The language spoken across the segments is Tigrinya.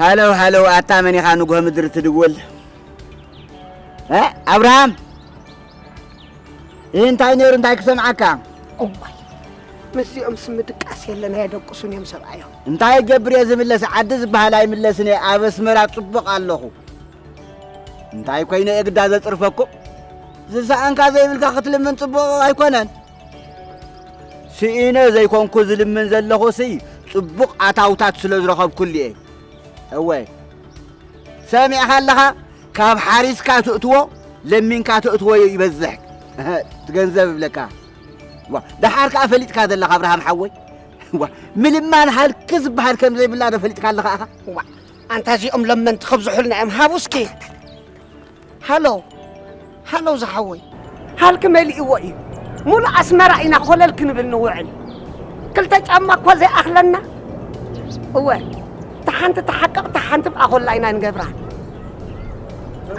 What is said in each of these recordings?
ሃለው ሃለው፣ ኣታ መን ኢኻ ንግሆ ምድሪ ትድውል? እ? ኣብርሃም? ይህ እንታይ ነይሩ፣ እንታይ ክሰምዓካ? እዋይ፣ ምስዚኦም ስም ድቃስ የለን፣ ኣየደቅሱን እዮም ሰብኣዮም። እንታይ ገብር እየ ዝምለስ? ዓዲ ዝበሃል ኣይምለስን እየ፣ ኣብ ኣስመራ ጽቡቕ ኣለኹ። እንታይ ኮይነ እየ ግዳ ዘጽርፈኩም? ዝሰኣንካ ዘይብልካ ክትልምን ጽቡቕ ኣይኮነን። ስኢነ ዘይኮንኩ ዝልምን ዘለኹ ሲ ጽቡቕ ኣታውታት ስለ ዝረኸብኩሉ እየ። እወ፣ ሰሚዕኻ ኣለኻ? ካብ ሓሪስካ ትእትዎ፣ ለሚንካ ትእትዎ ይበዝሕ። እህ፣ ትገንዘብ እብለካ። ዋ፣ ደሓር ከኣ ፈሊጥካ ዘለኻ ኣብርሃም ሓወይ። ዋ፣ ምልማን ሃልኪ ዝበሃል ከም ዘይብላ ዶ ፈሊጥካ ኣለኻ ኢኻ? ዋ፣ ኣንታ እዚኦም ለመንቲ ከብዝሑልና እዮም። ሃቡ እስኪ። ሃሎ፣ ሃሎ ዝሓወይ፣ ሃልኪ መሊእዎ እዩ። ሙሉእ ኣስመራ ኢና ኮለል ክንብል ንውዕል። ክልተ ጫማ እኳ ዘይኣኽለና። እወ፣ እታ ሓንቲ ትሓቅቕ፣ እታ ሓንቲ ብኣኾላ ኢና ንገብራ።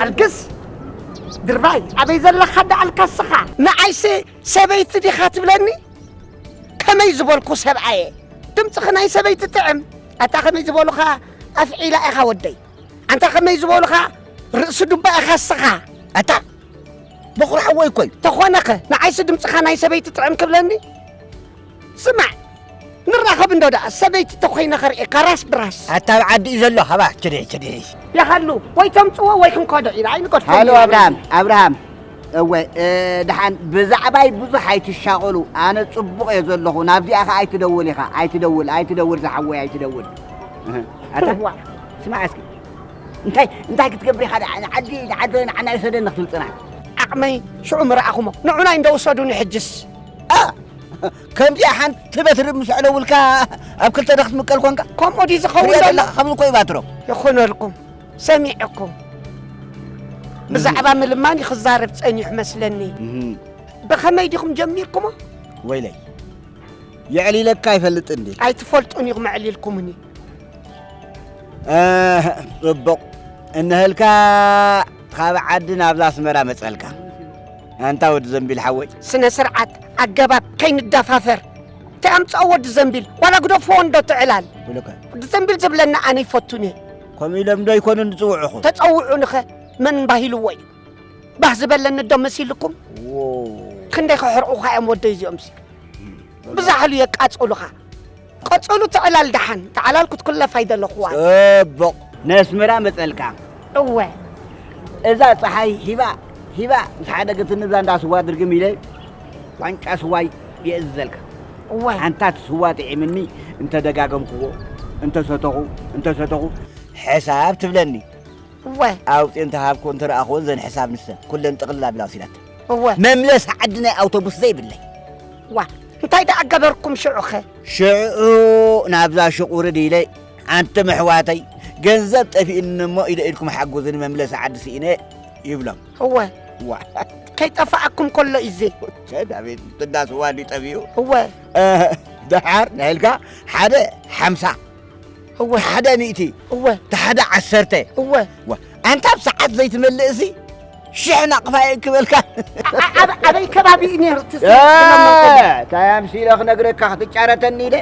ኣልግስ፣ ድርባይ፣ ኣበይ ዘለኻ ደኣልካ እስኻ? ንዓይሲ ሰበይቲ ዲኻ ትብለኒ? ከመይ ዝበልኩ ሰብኣየ? ድምፅኺ ናይ ሰበይቲ ጥዕም። ኣታ ከመይ ዝበሉኻ ኣፍዒላ ኢኻ ወደይ? ኣንታ ከመይ ዝበሉኻ ርእሲ ዱባ ኢኻ እስኻ? ኣታ በኹሪ ሓወይ እኮ እዩ። ተኾነኸ ንዓይሲ ድምፅኻ ናይ ሰበይቲ ጥዕም ክብለኒ? ስማዕ፣ ንራኸብ እንዶ ደኣ፣ ሰበይቲ ተኾይነ ከርእየካ ራስ ብራስ። ኣታ ኣብ ዓዲ እዩ ዘሎ፣ ሃባ፣ ችድዒ፣ ችድዒ። ይሃሉ፣ ወይ ተምፅዎ ወይ ክንከዶ ኢና፣ ኣይንገድፎ ሃሎ ኢና። ኣብርሃም፣ ኣብርሃም፣ እወ፣ እ፣ ደሓን ብዛዕባይ ብዙሕ ኣይትሻቐሉ፣ ኣነ ጽቡቕ እየ ዘለኹ፣ ናብዚኣ ኸኣ ኣይትደውል ኢኻ፣ ኣይትደውል፣ ኣይትደውል ዝሓወይ፣ ኣይትደውል። እህ፣ ኣታ፣ ዋ። ስማዕ እስኪ፣ እንታይ፣ እንታይ ክትገብር ኢኻ ደኣ? ንዓዲ፣ ንዓዲ፣ ንዓና ይውሰደኒ ክትብል ጽናሕ። ዓቕመይ ሽዑ ምረኣኹሞ፣ ንዑናይ እንዶ ውሰዱኒ ሕጅስ። ኣ፣ ከምዚኣ ሓንቲ በትሪ ምስ ኣዕለውልካ ኣብ ክልተ ዶ ክትምቀል ኮንካ? ከምኡ ድዩ ዝኸውን ትሪኦ ዘሎ? ዘለኻ ከምዚ እኮ እዩ ባትሮ። ይኹነልኩም፣ ሰሚዐኩም። እህ። ብዛዕባ ምልማን እዩ ክዛረብ ጸኒሑ መስለኒ። እህ። ብኸመይ ዲኹም ጀሚርኩሞ? ወይለይ፣ የዕሊለካ ኣይፈልጥን ድየ? ኣይትፈልጡን ኢኹም ኣዕሊልኩምኒ። ኣህ፣ ጽቡቕ። እንሀልካ ካብ ዓዲ ናብዛ ኣስመራ መጸልካ። ኣንታ ወዲ ዘንቢል ሓወይ። ስነ ስርዓት፣ ኣገባብ፣ ከይንደፋፈር። እንታይ ኣምጽኦ ወዲ ዘንቢል? ዋላ ግደፍዎ እንዶ ትዕላል። ብሉከ። ወዲ ዘንቢል ዝብለና ኣነ ይፈቱን እየ። ከምኡ ኢሎም ዶ ይኮኑን ዝጽውዑኹም? ተጸውዑንኸ መን ባሂልዎ እዩ? ባህ ዝበለኒ ዶ መሲልኩም? ዎ። ክንደይ ከሕርቑኻ እዮም ወደይ እዚኦምሲ። ብዛሕሉ የቃጽሉኻ። ቀጽሉ ትዕላል ደሓን። ተዓላል ክትኩለፍ ኣይደለኹዋ። ጽቡቕ። ነስመራ መጸልካ። እወ። እዛ ጸሓይ ሂባ፣ ሂባ ምስ ሓደገትኒ እዛ እንዳ ስዋ ድርግም ኢለ ዋንጫ ስዋ የእዝዘልካ። እወ። ኣንታ እቲ ስዋ ጥዒምኒ እንተ ደጋገምክዎ፣ እንተ ሰተኹ፣ እንተ ሰተኹ፣ ሕሳብ ትብለኒ። እወ። ኣውፅኤ እንተሃብኩ እንተረኣኽወን ዘን ሕሳብ ንሰን ኩለን ጥቕልል ኣቢላ ወሲዳተን። እወ። መምለሲ ዓዲ ናይ ኣውቶቡስ ዘይብለይ። ዋ፣ እንታይ ደኣ ገበርኩም ሽዑኸ? ሽዑ ናብዛ ሹቕ ውርድ ኢለ፣ ኣንቱም ኣሕዋተይ፣ ገንዘብ ጠፊእኒ እሞ ኢደ ኢድኩም ሓግዙኒ መምለሲ ዓዲ ስኢነ ይብሎም። እወ። ዋ። ከይጠፋኣኩም ከሎ እዩ ዘ- ቸድ ኣቤት፣ ትዳስዋ እንዲ ጠፊኡ። እወ። እ፣ ደሓር ናይልካ ሓደ ሓምሳ። እወ። ሓደ ሚእቲ። እወ። እቲ ሓደ ዓሰርተ። እወ። ዋ፣ ኣንታ ኣብ ሰዓት ዘይትመልእሲ ሽሕ ናቕፋ የእክበልካ። ኣ-፣ ኣ-፣ ኣብ-፣ ኣበይ ከባቢ እዩ ነይሩ እቲ እ፣ ዝለመንኩ? እንታይ ኣምሲለ ክነግረካ ክትጫረተኒ ኢለ?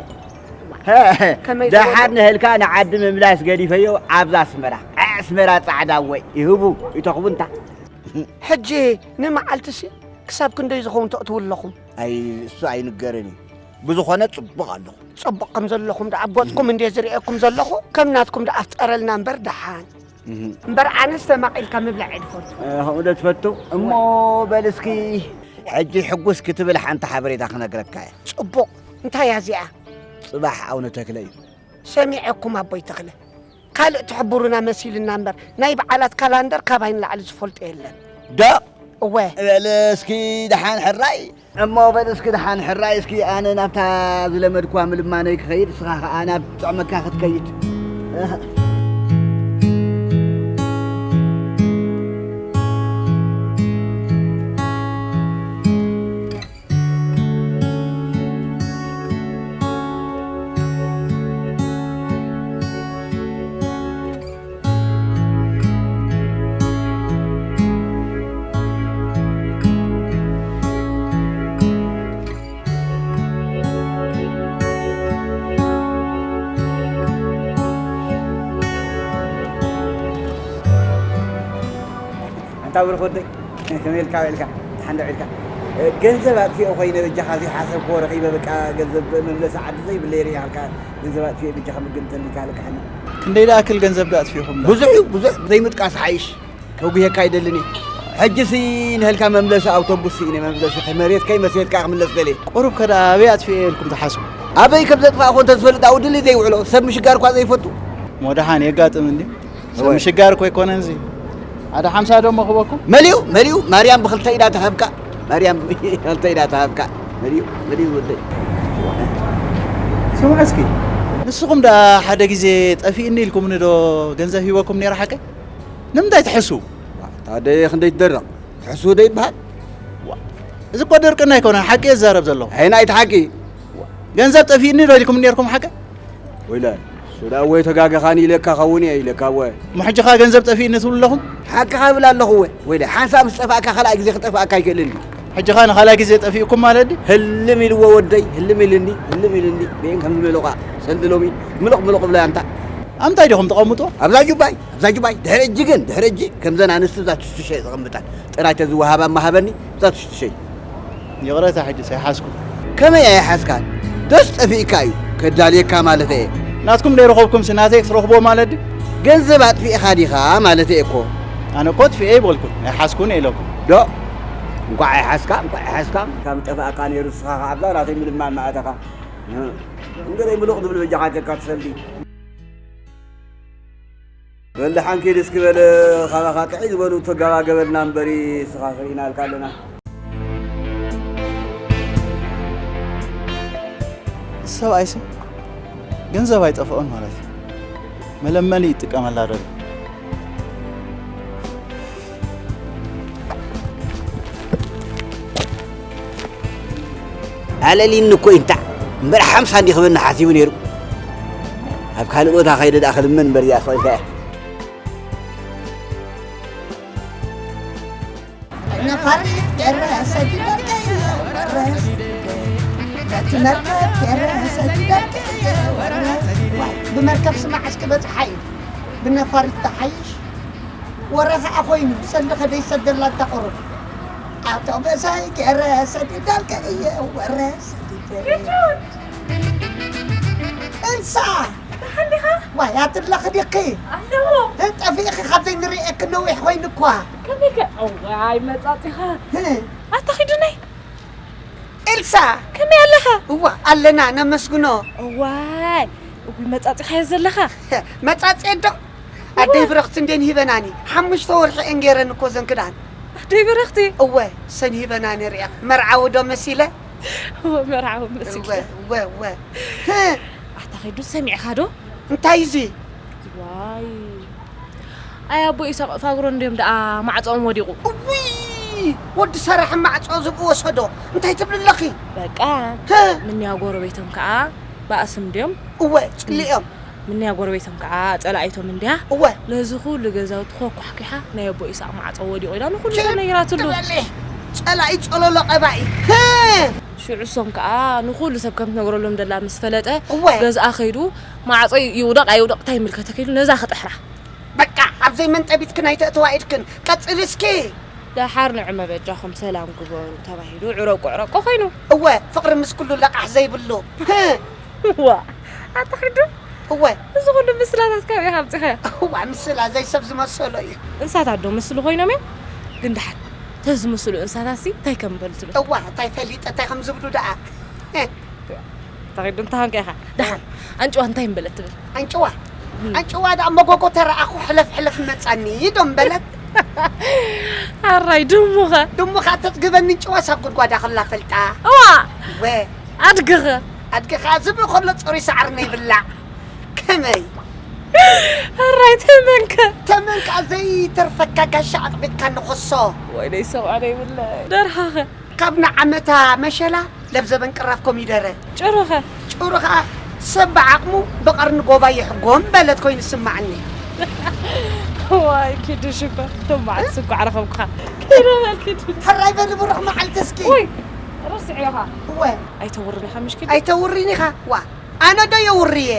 ከመይ ደሓር ዝበሉ? ንህልካ ንዓዲ ምምላስ ገዲፈዮ ኣብዛ ኣስመራ። ኣስመራ ጻዕዳ ወይ ይህቡ ይተኽቡ እንታ። ሕጂ ንመዓልትሲ ክሳብ ክንደይ ዝኸውን ተእትዉ ኣለኹም? ኣይ፣ እሱ ኣይንገርን እዩ። ብዝኾነ ጽቡቕ ኣለኹ። ጽቡቕ ከም ዘለኹም ደኣ ኣብ ገጽኩም እንድየ ዝርእየኩም ዘለኹ። ከም ናትኩም ደኣ ፍጠረልና እምበር ደሓን። እህ። እምበር ኣነስ ተማቒልካ ምብላዕ እየ ዝፈቱ። እ፣ ከምኡ ዶ ትፈቱ? እሞ በል እስኪ ሕጂ ሕጉስ ክትብል ሓንቲ ሓበሬታ ክነግረካ እየ። ጽቡቕ። እንታይ እያ እዚኣ? ጽባሕ ኣቡነ ተክለ እዩ። ሰሚዐኩም ኣቦይ ተኽለ። ካልእ ትሕብሩና መሲልና እምበር፣ ናይ በዓላት ካላንደር ካባይ ንላዕሊ ዝፈልጦ የለን። ዶ? እወ። በል እስኪ ደሓን ሕራይ። እሞ በል እስኪ ደሓን ሕራይ፣ እስኪ ኣነ ናብታ ዝለመድኳ ምልማነይ ክኸይድ፣ ንስኻ ኸኣ ናብ ጥዕመካ ክትከይድ። እንታ ብሩኽ ወደይ፣ ከመይ ኢልካ ውዒልካ? ደሓን ዶ ውዒልካ? ገንዘብ ኣጥፊኦ ኮይነ በጃኻ ዘይሓሰብክዎ ረኺበ፣ በቃ ገንዘብ መምለሲ ዓዲ ዘይብለይ ርኢኻልካ፣ ገንዘብ ኣጥፊኦ በጃኻ ምግንተል ኢልካ ልካሕኒ። ክንደይ ደኣክል ገንዘብ ዶ ኣጥፊኹም ዶ? ብዙሕ እዩ፣ ብዙሕ። ዘይምጥቃስ ሓይሽ። ከጉህየካ ኣይደልን እየ። ሕጂሲ ንህልካ መምለሲ ኣውቶቡስ ስኢነ፣ መምለሲ መሬትከይ መሴትካ ክምለስ ደልየ። ቁሩብ ከ ደኣ ኣበይ ኣጥፊኤ ኢልኩም ትሓስቡ? ኣበይ ከም ዘጥፋእኹ እንተዝፈልጥ ኣብኡ ድልይ ዘይውዕሎ፣ ሰብ ምሽጋር እኳ ዘይፈቱ። እሞ ደሓን የጋጥም እንድዩ። ሰብ እወ። ምሽጋር እኮ ኣይኮነን እዚ። ሓደ ሓምሳ ዶ እሞ ክበኩም? መሊኡ፣ መሊኡ፣ ማርያም ብኽልተ ኢዳ ትሃብካ። ማርያም ብኽልተ ኢዳ ትሃብካ። መሊኡ፣ መሊኡ ወደይ። ስምዑ እስኪ፣ ንስኹም ደኣ ሓደ ግዜ ጠፊእኒ ኢልኩምኒ ዶ ገንዘብ ሂበኩም ነይረ ሓቀይ? ንምንታይ ትሕስዉ? ዋ፣ ታደየ ክንደይ ትደርቕ? ትሕስዉ ዶ ይበሃል? ዋ፣ እዚ እኮ ድርቅና ኣይኮነን፣ ሓቂ እየ ዝዛረብ ዘለኹ። ኣየናይ እቲ ሓቂ? ገንዘብ ጠፊእኒ ዶ ኢልኩም ነርኩም ሓቂ? ወይለ፣ እሱ ደኣ ወይ ተጋገኻኒ ኢለካ ኸውን እየ ኢለካ እወ። እሞ ሕጂ ኸኣ ገንዘብ ጠፊእኒ ትብሉ ኣለኹም? ሓቅኻ እብል ኣለኹ እወ። ወይለ፣ ሓንሳእ ምስ ጠፋእካ ካልኣይ ግዜ ክጠፍኣካ ኣይክእልን እዩ። ሕጂ ኸኣ ንኻልኣይ ግዜ ጠፊእኩም ማለት ድዩ? ህልም ኢልዎ ወደይ፣ ህልም ኢልኒ፣ ህልም ኢልኒ። በየን ከም ዝመለቑ ሰንድሎሚ ምልቕ ምልቕ ብሎ ኣንታ። ኣብ ምንታይ ዲኹም ተቐምጡ? ኣብዛ ጁባይ፣ ኣብዛ ጁባይ። ድሕሪ ሕጂ ግን፣ ድሕሪ ሕጂ ከምዘን ኣንስቲ እዛ ትሽትሸ ዘቐምጣን ጥራይ ተዝወሃባ እሞ ሃበኒ፣ እዛ ትሽትሸይ። ይቕረታ፣ ሕጂስ ኣይሓዝኩን። ከመይ ኣይሓዝካን? ደስ ጠፊእካ እዩ፣ ከዳልየካ ማለት እየ። ናትኩም ዘይረኸብኩምሲ ናተይ ክትረኽብዎ ማለት ድዩ? ገንዘብ ኣጥፊእኻ ዲኻ ማለት እየ እኮ። ኣነ እኮ ኣጥፊኤ ኣይበልኩን፣ ኣይሓዝኩን እየ ኢለኩም። ዶ? እንኳዕ ኣይሓዝካ፣ እንኳዕ ኣይሓዝካ። ካብ ጠፋእካ ነይሩ ንስኻ ከዓብዛ ናተይ ምልማን ማእተኻ። እም፣ እንገረይ ምሉቕ ዝብል በጃኻ ጀካ ትሰልዲ። በል ደሓን ኪድ እስኪ በል፣ ካባኻ ጥዕይ ዝበሉ ተጋባገበልና እምበሪ፣ ንስኻ ስርኢናልካ ኣለና። ሰብኣይሲ ገንዘብ ኣይጠፍኦን ማለት እዩ። መለመኒ ይጥቀመላ ደሎ። ኣለሊኒ እኮ እዩ እንታዕ እምበር ሓምሳ እንዲ ክበኒ ሓሲቡ ነይሩ። ኣብ ካልእ ቦታ ከይደ ደኣ ክልምን እምበር እዚኣ ስቕ ኢልካ እያ። ነፋሪት ገረ ሰዲደልከዮ ወረስ፣ ነቲ መርከብ ገረ ሰዲደልከዮ ወረስ። ዋይ፣ ብመርከብሲ መዓስ ክበጽሓ እዩ? ብነፋሪት ተሓይሽ። ወረ ኸዓ ኮይኑ፣ ሰልዲ ከደይ ሰደላ እታ ቁሩብ። ኣውቶቡሰይ ገረ ሰዲደልከ እየ፣ ወረ ሰዲደ። ኤልሳ! ደሓን ዲኻ? ዋይ፣ ኣትለኺ ዲኺ? ኣለዎ። እ፣ ጠፊእኺ ካብ ዘይንርእየኪ ነዊሕ ኮይኑ እኳ። ከመይ ከ? እዋይ፣ መጻጺኻ። እ። ኣታ ኺዱነይ። ኤልሳ! ከመይ ኣለኻ? እዋ፣ ኣለና፣ ነመስግኖ። እዋይ፣ እጉይ መጻጺኻዮ ዘለኻ። መጻጺ ዶ? ኣደይ እዋ። ብረኽቲ እንዴን ሂበናኒ። ሓሙሽተ ወርሒ እየን ገይረን እኮ ዘን ክዳን። ኣደይ ብረኽቲ? እወ፣ ሰን ሂበናኒ ሪኣ። መርዓዊ ዶ መሲለ? እወ፣ መርዓዊ መሲለ። እወ፣ እወ፣ እወ። ህእ! ኣታ ኺዱ ሰሚዕኻ ዶ? እንታይ እዚ? ዋይ። ኣይ ኣቦ ኢሳቕ ፋግሮ እንድዮም ደኣ ማዕጾኦም ወዲቑ። እውይ! ወዲ ሰራሕ ማዕጾ ዝብኢ ወሰዶ። እንታይ ትብሊ ኣለኺ? በቃ። ህእ! ምንያ ጎረቤቶም ከኣ ባእሲ እንድዮም። እወ፣ ጽሊኦም። ምንያ ጎረቤቶም ከኣ ጸላኢቶም እንድያ። እወ። ነዚ ኩሉ ገዛውቲ ኮኳሕኪሓ ናይ ኣቦ ኢሳቕ ማዕጾ ወዲቑ ኢላ ንኹሉ ሰብ ነጊራትሉ። ትበሊ። ጸላኢ ጸሎሎ ቀባኢ። ህእ! ሽዑ እሶም ከኣ ንኹሉ ሰብ ከም ትነግረሎም ደላ ምስ ፈለጠ እወ። ገዝኣ ከይዱ ማዕጾ ይውደቕ ኣይውደቕ እንታይ ይምልከተኪ ኢሉ ነዛ ክጥሕራ። በቃ፣ ኣብ ዘይመንጠቢትክን ኣይተእትዋ ኢድክን። ቀጽሊ እስኪ። ደሓር ንዕመ በጃኹም ሰላም ግበሩ ተባሂሉ ዕረቁ ዕረቁ ኮይኑ። እወ፣ ፍቕሪ ምስ ኩሉ ለቃሕ ዘይብሉ። ህ! ዋ፣ ኣታ ኺዱ? እወ። እዚ ኩሉ ምስላታት ካበይ ኢኻ ኣምጺኻዮ? እዋ፣ ምስላ ዘይሰብ ዝመሰሎ እዩ። እንስሳታት ዶ ምስሉ ኮይኖም እዮም? ግን ደሓር፣ ተዝምስሉ እንስሳታትሲ እንታይ ከም በሉ ትብል? እዋ፣ እንታይ ፈሊጠ፣ እንታይ ከም ዝብሉ ደኣ። ተኺዱ እንተኾንካ ኢኻ። ደሓን፣ ኣንጭዋ እንታይ ምበለት ትብል? ኣንጭዋ? እም። ኣንጭዋ ደኣ መጎጎ ተረኣኹ ሕለፍ ሕለፍ መጻኒ ዶ ምበለት? ኣራይ፣ ድሙኸ? ድሙኻ ተጽግበኒ፣ እንጭዋ ሳብ ጉድጓዳ ክላ ፈልጣ። እዋ! ወ። ኣድግኸ? ኣድግኻ ዝብኢ ከሎ ጽሩይ ሳዕሪ ነይብላዕ። ከመይ? ኣራይ፣ ተመንከ? ተመንካ ዘይተርፈካ ጋሻ ኣጥቢቕካ ንኸሶ። ወይለይ፣ ሰብኣ ዘይብለይ። ደርሃኸ? ካብ ንዓመታ መሸላ ለብዘበን ቅራፍ ኮሚደረ። ጭሩኸ? ጭሩ ኸኣ ሰብ ብዓቕሙ ብቐርኒ ጎባ ይሕጎም በለት ኮይኑ ይስማዓኒ። ዋይ፣ ኪዱ ሽኮር፣ እቶም በዓል ስኳዕ ረኸብኩኻ። ኪዱ በል፣ ኪዱ። ሕራይ በሊ ብሩኽ መዓልቲ እስኪ። ውይ፣ ረሲዐኻ። እወ። ኣይተውርን ኢኻ ምሽ ኪዱ? ኣይተውርን ኢኻ። ዋ፣ ኣነ ዶ የውርየ?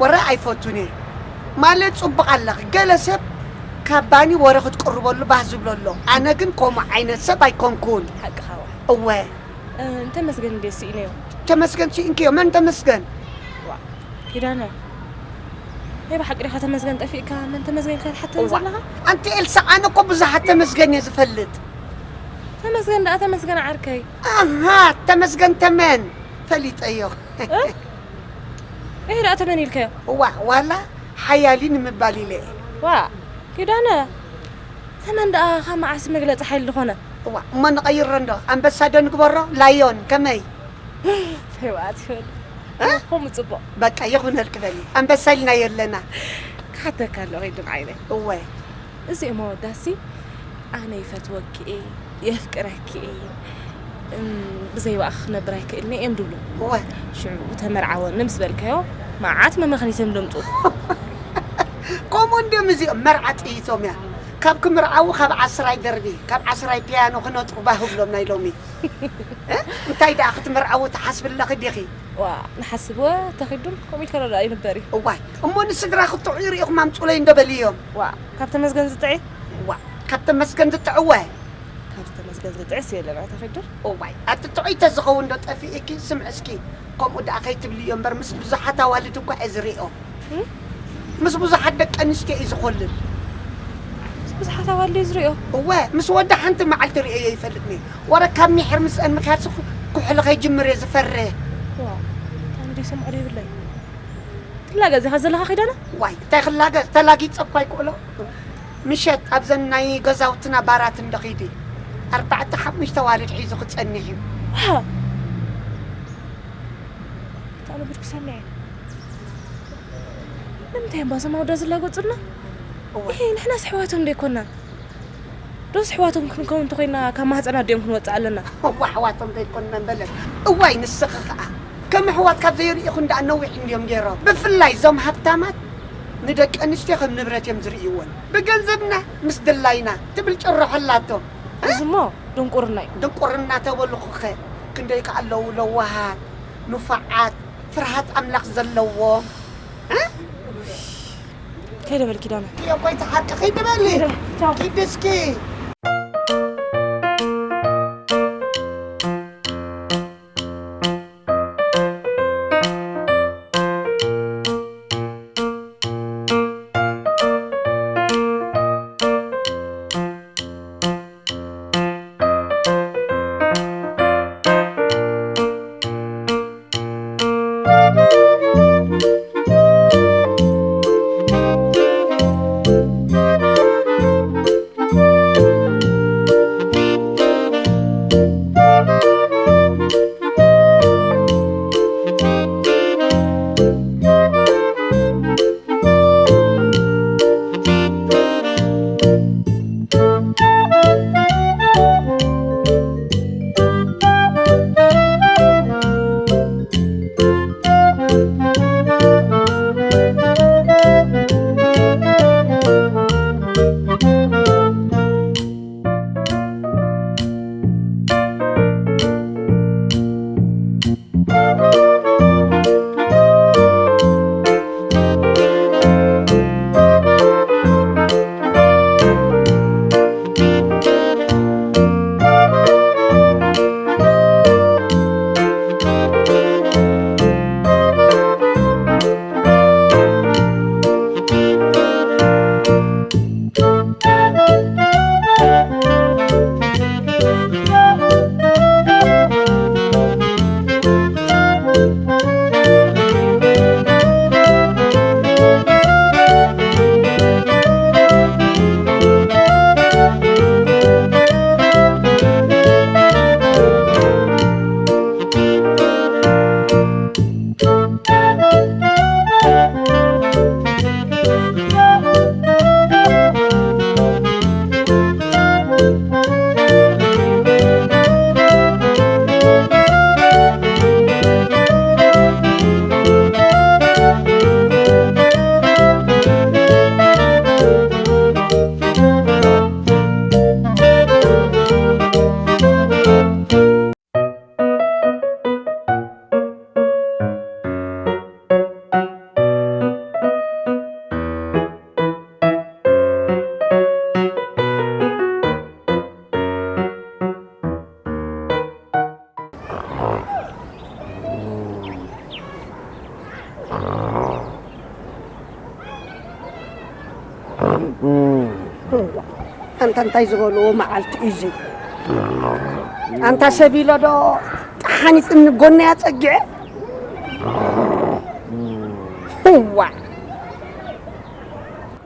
ወረ ኣይፈቱን እየ። ማለት ጽቡቕ ኣለኺ። ገለ ሰብ ካብ ባኒ ወረ ክትቅርበሉ ባህ ዝብሎ ኣሎ። ኣነ ግን ከምኡ ዓይነት ሰብ ኣይኮንኩን። ሓቅኻ ዋ። እወ። እ፣ እንተመስገን እንዴ ስኢነዮ። ተመስገን ስኢንክዮ። መን ተመስገን? ዋ። ኪዳነ። ናይ ብሓቂ ዲኻ ተመስገን ጠፊእካ? መን ተመስገን ኢልካ ትሓተኒ እዋ። ዘለኻ? ኣንቲ ኤልሳ፣ ኣነ እኮ ብዙሓት ተመስገን እየ ዝፈልጥ። ተመስገን ደኣ ተመስገን ዓርከይ። ኣሃ፣ ተመስገን ተመን ፈሊጠዮ። እ? ይሄ ደኣ ተመን ኢልካዮ? እዋ፣ ዋላ ሓያሊ ንምባል ኢለ እየ። ዋ ኪዳነ። ተመን ደኣ ካብ መዓስ መግለጺ ሓይሊ ዝኾነ? እዋ፣ እሞ ንቐይሮ እንዶ? ኣንበሳ ዶ ንግበሮ? ላዮን ከመይ? ተባዕት ይበል። እ? ከምኡ ጽቡቕ። በቃ ይኹነልክ በሊ። ኣንበሳ ኢልናዮ ኣለና። ክሓተካ ኣለኹ ይድን ዓይነይ። እወ። እዚኦም ኣወዳሲ ኣነ ይፈትወኪ እየ፣ የፍቅረኪ እየ፣ እም፣ ብዘይ ብኣኺ ክነብር ኣይክእልን እየ እዮም ድብሉ። እወ። ሽዑ ተመርዓወኒ ምስ በልካዮ መዓት መመኽኒት እዮም ደምፁ። ከምኡ እንድዮም እዚኦም መርዓ ጥይቶም እያ። ካብ ክምርዓዉ ካብ ዓስራይ ደርቢ፣ ካብ ዓስራይ ፒያኖ ክነጥሩ ባህ ብሎም ናይ ሎሚ። እ? እንታይ ደኣ ክትምርዓዉ ትሓስቢ ኣለኺ ዲኺ? ዋ ንሓስብ ወ ተኺዱን ከምኡ ኢልካ ዶ ደኣ ይንበር እዩ። እዋይ እሞ ንስድራ ክትጥዑ ይርኢኹም ኣምፁለይ እንዶ በልዮም። ዋ ካብ ተመስገን ዝጥዒ ዋ ካብ ተመስገን ዝጥዕወ ካብ ተመስገን ዝጥዕስ የለና ተኺዱን እዋይ ኣቲ ጥዑይ ተዝኸውን ዶ ጠፊእኪ ስምዒ እስኪ ከምኡ ደኣ ከይትብልዮ እምበር ምስ ብዙሓት ኣዋልድ እኳ እየ ዝሪኦ ምስ ብዙሓት ደቂ ኣንስትዮ እዩ ዝኮልል ብዙሓት ኣዋልድ እዩ ዝሪኦ እወ ምስ ወዲ ሓንቲ መዓልቲ ርእዮ ይፈልጥኒ ወረ ካብ ሚሕር ምስአን ምክያድ ኩሕሊ ከይጅምር እየ ዝፈርህ ዋ ታንዲ ሰምዖ ዘይብለይ ትላገጽ ኢኻ ዘለኻ ኪዳነ ዋይ እንታይ ክላገ ተላጊጸ እኳ ይክእሎ ምሸት ኣብዘን ናይ ገዛውትና ባራት እንዶ ኺዲ ኣርባዕተ ሓሙሽተ ዋልድ ሒዙ ክጸንሕ እዩ ታሎ ብድክ ሰሚዐ ንምንታይ እምባ ዘማውዳ ዝላገጹልና እወ ይሄ ንሕናስ ኣሕዋቶም ዶ ኣይኮናን ዶስ ኣሕዋቶም ክንከውን እንተኾይና ካብ ማህፀና ኣዲኦም ክንወፅእ ኣለና እዋ ኣሕዋቶም ዶ ኣይኮናን በለት እዋይ ንስኺ ኸዓ ከም ኣሕዋት ካብ ዘይርኢኹ እንዳኣ ነዊሕ እንድዮም ገይሮም ብፍላይ እዞም ሃብታማት ንደቂ ኣንስትዮ ከም ንብረት እዮም ዝርእይወን ብገንዘብና ምስ ድላይና ትብል ጭርሖ ኣላቶም እዚ እሞ ድንቁርና እዩ ድንቁርና ተበልኹኸ ክንደይ ከ ኣለዉ ለዋሃት ኑፋዓት ፍርሃት ኣምላኽ ዘለዎም ከይደ በል ኪዳነ እዮኮይ ተሓቂ ኺድ በሊ ኪድ እስኪ ኣንታ እንታይ ዝበልዎ መዓልቲ እዩ እዚ? ኣንታ ሰብ ኢለ ዶ ጠሓኒት እኒ ጎነይ ኣጸጊዐ? እዋ፣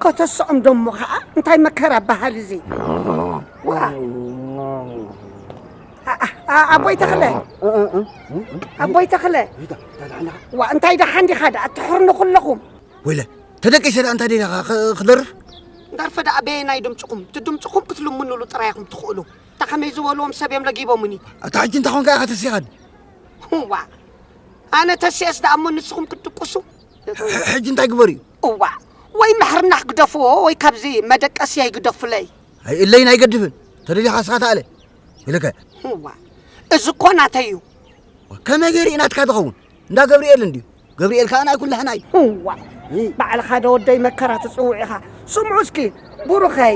ከተስዖም ደሞ ኸዓ እንታይ መከራ በሃል እዚ? ዋ! ኣ- ኣ- ኣቦይ ተኽለ፣ ኣቦይ ተኽለ፣ ዋ እንታይ ደሓን ዲኻ ደኣ? ትሕርኑ ኩለኹም። ወይለ፣ ተደቂሰ ደኣ እንታይ ደሊኻ ኽ- ክደርፍ? ደርፊ ደኣ በየናይ ድምፅኹም? እቲ ድምፅኹም ክትልምኑሉ ጥራይ ኢኹም ትኽእሉ። እታ ከመይ ዝበልዎም ሰብ እዮም ለጊቦምኒ። ኣታ ሕጂ እንታይ ኾንካ ኢኻ ተሲኻኒ? ዋ ኣነ ተሲአስ ደኣ እሞ ንስኹም ክትድቅሱ? ሕ- ሕጂ እንታይ ግበር እዩ? እዋ ወይ ምሕርና ክግደፍዎ ወይ ካብዚ መደቀስያ ይግደፉለይ። ኣይእለይን ኣይገድፍን። ተደሊኻ እስኻ ተኣለ ኢለከ። እዋ እዚ እኮ ናተይ እዩ። ከመይ ገይሩ እዩ ናትካ ዝኸውን? እንዳ ገብርኤል እንድዩ። ገብርኤል ከኣ ናይ ኩላህና እዩ። እዋ ባዕልኻ ዶ ወደይ መከራ ትጽውዕ ኢኻ። ስምዑ እስኪ ብሩኸይ፣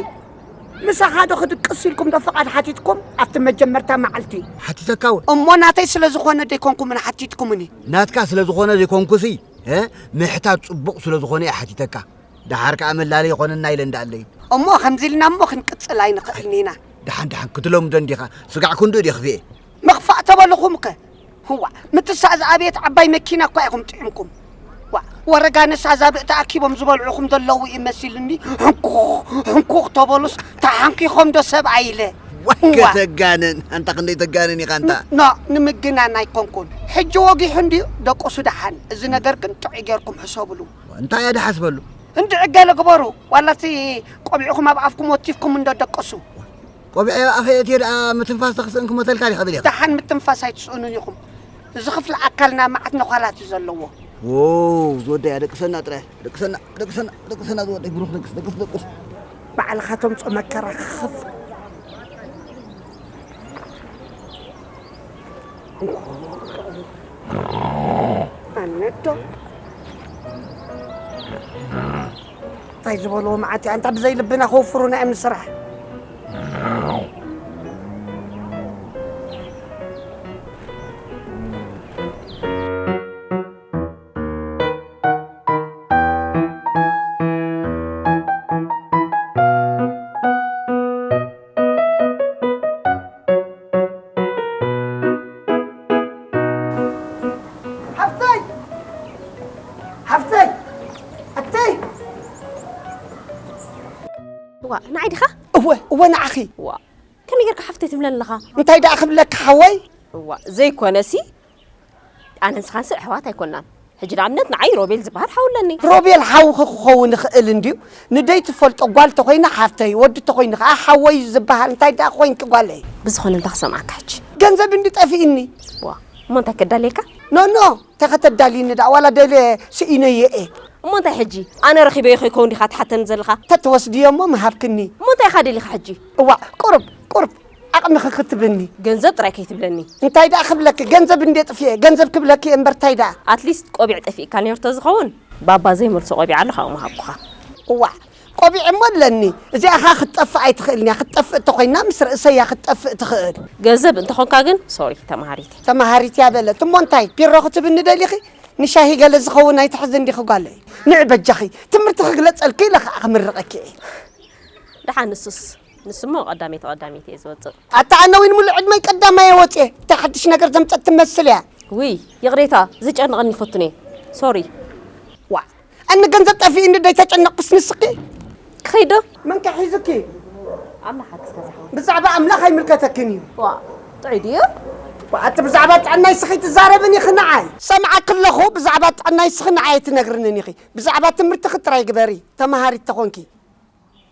ምሳኻ ዶ ክድቅስ ኢልኩም ዶ ፍቓድ ሓቲትኩም ኣብቲ መጀመርታ መዓልቲ? ሓቲተካ እውን። እሞ ናተይ ስለ ዝኾነ ደይኮንኩምን ሓቲትኩምኒ? ናትካ ስለ ዝኾነ ዘይኮንኩሲ፣ እ፣ ምሕታት ጽቡቕ ስለ ዝኾነ እየ ሓቲተካ። ደሓር ከኣ መላለዪ ይኾነና ኢለ እንዳኣለይ። እሞ ከምዚ ኢልና እሞ ክንቅጽል ኣይንኽእልን ኢና። ደሓን ደሓን ክትለምዶ እንዲኻ። ስጋዕ ክንድኡ ድየ ክፍኤ? ምኽፋእ ተበልኹም ከ? ህዋ፣ ምትሳእ ዝኣብየት ዓባይ መኪና እኳ ኢኹም ጥዒምኩም። ዋ፣ ወረጋነስ ኣዛብእ ተኣኪቦም ዝበልዑኹም ዘለዉ እዩ መሲሉኒ። ሕንኩኽ፣ ሕንኩኽ ተበሉስ ተሓንኪኾም ዶ ሰብኣይ ኢለ? ዋይ፣ ህዋ። ከተጋንን። ኣንታ ክንደይ ተጋንን ኢኻ ኣንታ። ኖ፣ ንምግናን ኣይኮንኩን። ሕጂ ወጊሑ እንድዩ፣ ደቁሱ ደሓን። እዚ ነገር ግን ጥዑይ ጌርኩም ሕሰብሉ። እንታይ እየ ድሓስበሉ? እንድዒ ገለ ግበሩ። ዋላ እቲ ቆቢዕኹም ኣብ ኣፍኩም ወቲፍኩም እንዶ ደቅሱ። ቆቢዐ ኣፈ እትዮ ደኣ ምትንፋስ ተኽስእን ክሞተልካ ዲኻ ደሊኻ? ደሓን ምትንፋስ ኣይትስእኑን ኢኹም። እዚ ክፍሊ ኣካልና መዓት ነዃላት እዩ ዘለዎ። ዎው፣ ዝወደያ ደቅሰና ጥራይ። ደቅሰና፣ ደቅሰና፣ ደቅሰና ዝወደይ ብሩኽ ደቅስ፣ ደቅስ፣ ደቅስ። ባዕልኻ ተምጾ መከራ ክኸፍ። ኣነዶ እንታይ ዝበልዎ መዓት እያ? ኣንታ ብዘይ ልብና ከውፍሩና እዮም ንስራሕ። ሓፍተይ! ሓፍተይ! ኣተይ! ዋ፣ ንዓይ ዲኻ? እወ፣ እወ፣ ንዓኺ። ዋ፣ ከመይ ጌርካ ሓፍተይ ትብለኒ ኣለኻ? እንታይ ደኣ ክብለካ ሓወይ? ዋ፣ ዘይኮነሲ፣ ኣነ ንስኻንሲ ኣሕዋት ኣይኮናን። ሕጂ ንኣብነት ንዓይ ሮቤል ዝበሃል ሓው ኣለኒ። ሮቤል ሓውኺ ክኸውን ይኽእል እንድዩ። ንደይ ትፈልጦ ጓል ተኾይና ሓፍተይ፣ ወዲ ተኾይኑ ኸዓ ሓወይ እዩ ዝበሃል። እንታይ ደኣ ኮይንኪ ጓለይ? ብዝኾነ እንታይ ክሰምዓካ ሕጂ? ገንዘብ እንዲ ጠፊእኒ። ዋ፣ እሞ እንታይ ከዳልየካ? ኖ፣ ኖ፣ እንታይ ከተዳልይኒ ደኣ? ዋላ ደልየ ስኢነዮ እየ። እሞ እንታይ ሕጂ? ኣነ ረኺበዮ ከይከውን ዲኻ ትሓተኒ ዘለኻ? ተትወስድዮ እሞ ምሃብክኒ። እሞ እንታይ ኢኻ ደሊኻ ሕጂ? እዋእ፣ ቁሩብ፣ ቁሩብ። ዓቕምኺ ክትብኒ። ገንዘብ ጥራይ ከይትብለኒ። እንታይ ደኣ ክብለኪ? ገንዘብ እንዴ ጥፍኤ፣ ገንዘብ ክብለኪ እየ እምበር እንታይ ደኣ? ኣትሊስት ቆቢዕ ጠፊእካ ነይሩ ተዝኸውን፣ ባባ ዘይመልሶ ቆቢዕ ኣሎ፣ ካብኡ ምሃብኩኻ። እዋዕ፣ ቆቢዕ እሞ ኣለኒ። እዚኣ ኸኣ ክትጠፍእ ኣይትኽእልን እያ። ክትጠፍእ እተኾይና፣ ምስ ርእሰይ እያ ክትጠፍእ ትኽእል። ገንዘብ እንተኾንካ ግን፣ ሶሪ፣ ተማሃሪት እየ። ተማሃሪት እያ በለት። እሞ እንታይ፣ ፒሮ ክትብኒ ደሊኺ? ንሻሂ ገለ ዝኸውን ኣይትሕዝን ዲኺ ጓለይ? ንዒ በጃኺ፣ ትምህርቲ ክግለጸልኪ ኢለ ኸኣ ክምርቐኪ እየ። ደሓን ንሱስ። ንስሞ ቀዳመይቲ ቀዳመይቲ እየ ዝወጽእ። ኣታ ኣነ ዊን ሙሉእ ዕድመይ ቀዳማይ እየ ወጽየ። እንታይ ሓድሽ ነገር ዘምጸት ትመስል እያ? ውይ፣ ይቕሬታ፣ ዝጨንቐኒ ይፈቱን እየ። ሶሪ። ዋዕ፣ ኣነ ገንዘብ ጠፊእኒ ዶ ኣይተጨነቕኩስ ንስኺ? ክኸይድ ዶ? መን ከ ሒዙኪ? ኣምላኽ ሓግዝካ ዝሓወይ። ብዛዕባ ኣምላኽ ኣይምልከተክን እዩ። ዋዕ፣ ጥዑይ ድዩ? ዋዕ፣ ኣቲ ብዛዕባ ጥዕናይ ስኺ ትዛረብን ኢኺ ንዓይ። ሰምዓኪ ኣለኹ፣ ብዛዕባ ጥዕናይ ስኺ ንዓይ ኣይትነግርንን ኢኺ። ብዛዕባ ትምህርትኺ ጥራይ ግበሪ፣ ተመሃሪት ተኾንኪ።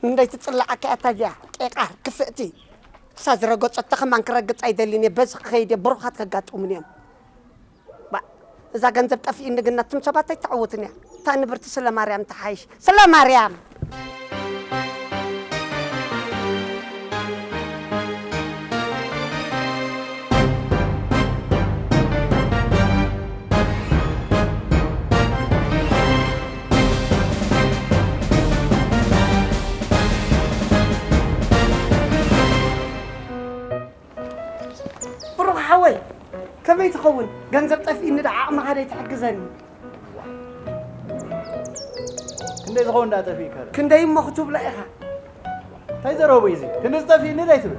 እንድዒ ትጽልኣካ እያ እታ እዚኣ፣ ቄቃር፣ ክፍእቲ። እሳ ዝረገጸቶ ከማን ክረግጽ ኣይደልን እየ፣ በዚ ክኸይድ እየ፣ ብሩኻት ከጋጥሙኒ እዮም። ባእ፣ እዛ ገንዘብ ጠፊእኒ ግን ናቱም ሰባት ኣይተዕውትን እያ። እታ ንብርቲ ስለ ማርያም ትሓይሽ። ስለ ማርያም! ብሩኽ ሓወይ፣ ከመይ ትኸውን? ገንዘብ ጠፊእኒ ደኣ ዓቕምኻ ደይ ትሕግዘኒ? እንታይ ዝኸውን ደኣ ጠፊእካ? ክንደይ እሞ ክትብሎ ኢኻ? እንታይ ዘረቡ እዩ እዚ? ክንዲ ዝጠፊእኒ ዶ ኣይትብል?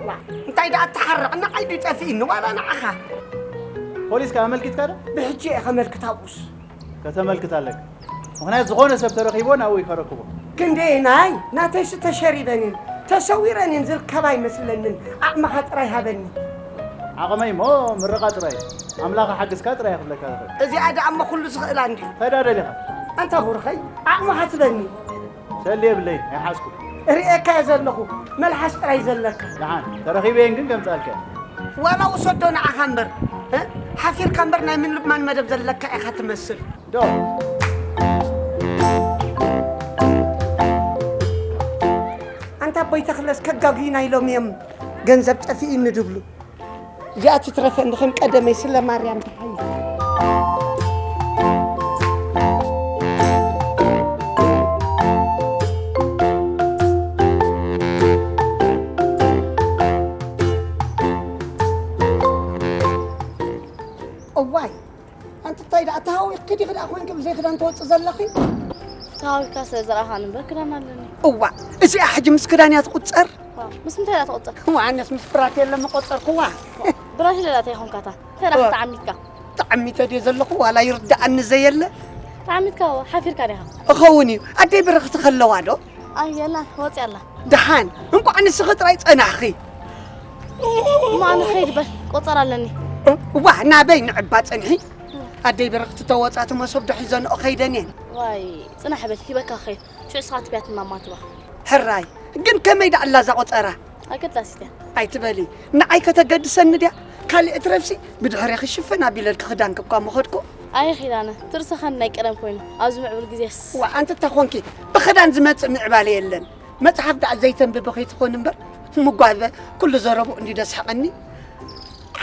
እንታይ ደኣ እተሓርቕ ንዓይ ድዩ ጠፊእኒ ዋላ ንዓኻ? ፖሊስ ከ ኣመልኪትካ ዶ? ብሕጂ እየ ከመልክት ኣብኡስ። ከተመልክት ኣለካ። ምኽንያት ዝኾነ ሰብ ተረኺቦ ናብኡ እዩ ከረክቦ። ክንደየናይ ናተይሲ ተሸሪበንን ተሰዊረንን ዝርከባ ኣይመስለንን። ዓቕምኻ ጥራይ ሃበኒ። ዓቕመይ እሞ ምርቓ ጥራይ እዩ። ኣምላኽ ሓግዝካ ጥራይ እየ ክብለካ ዝኽእል። እዚኣ ደኣ እሞ ኩሉ ዝኽእላ እንድዩ። እንታይ ደኣ ደሊኻ? ኣንታ ብሩኸይ ዓቕምኻ ትበኒ። ሰሊ የብለይን ኣይሓዝኩ። እርእየካ እየ ዘለኹ። መልሓስ ጥራይ ዘለካ። ደሓን ተረኺበየን ግን ከምጽኣልካ እየ። ዋላ ውሰዶ ንዓኻ እምበር እ? ሓፊርካ እምበር ናይ ምልማን መደብ ዘለካ ኢኻ ትመስል። ዶ ኣንታ ኣቦይ ተኽለስ ከጋጉዩና ኢሎም እዮም ገንዘብ ጠፊኡኒ ድብሉ። እዚኣ ትትረፈኒ ከም ቀደመይ ስለ ማርያም ደሓይ። እዋይ ኣንቲ እንታይ ደኣ ተሃዊኽኪ ዲኺ ደኣ ኮይንኪ ብዘይ ክዳን ትወፂ ዘለኺ? ተሃዊኽካ ስለ ዝረኣኻኒ እምበር ክዳን ኣለኒ። እዋ እዚኣ ሕጂ ምስ ክዳን እያ ትቑፀር? ዋ፣ ምስ ምንታይ እያ ትቑፀር? እዋ ኣነስ ምስ ብራቴለ ምቆፀርክዋ። ብራቴለ ደኣ እንታይ ኾንካታ? እንታይ ደኣ እዋ። ተዓሚትካ? ተዓሚተ ድየ ዘለኹ ዋላ ይርድኣኒ ዘየለ? ተዓሚትካ እዋ፣ ሓፊርካ ዲኻ? እኸውን እዩ። ኣደይ ብርኽቲ ከለዋ ዶ? ኣየላ፣ ወፂኣ ኣላ። ደሓን እንቋዕ ንስኺ ጥራይ ጸናሕኺ። እሞ ኣነ ኸይድ በል፣ ቆጸራ ኣለኒ። እዋ ናበይ ንዕባ ጸንሒ? ኣደይ ብርኽቲ ተወጻቲ መሶብ ዶ ሒዘንኦ ኸይደን እየን። ዋይ ጽናሕ በል፣ ሂበካ ኸይድ። ሽዑ ስኻ ትብያ ትማማ ትባ። ሕራይ ግን ከመይ ደኣ ኣላ እዛ ቆጸራ? ኣገዳሲት እያ። ኣይትበሊ፣ ንዓይ ከተገድሰኒ ድያ? ካልእ እትረፍሲ ብድሕሬኺ ሽፍን ኣቢለልኪ ክዳንኪ እኳ ምኸድኩ። ኣየ ኺዳነ፣ ትርእስኻ ናይ ቀደም ኮይኑ፣ ኣብዚ ምዕቡል ግዜስ። ዋ ኣንቲ እታ ኾንኪ ብኽዳን ዝመጽእ ምዕባለ የለን። መጽሓፍ ደኣ ዘይተንብቢ ከይትኾኒ እምበር፣ ምጓበ ኩሉ ዘረብኡ እንዲ ደስሕቐኒ።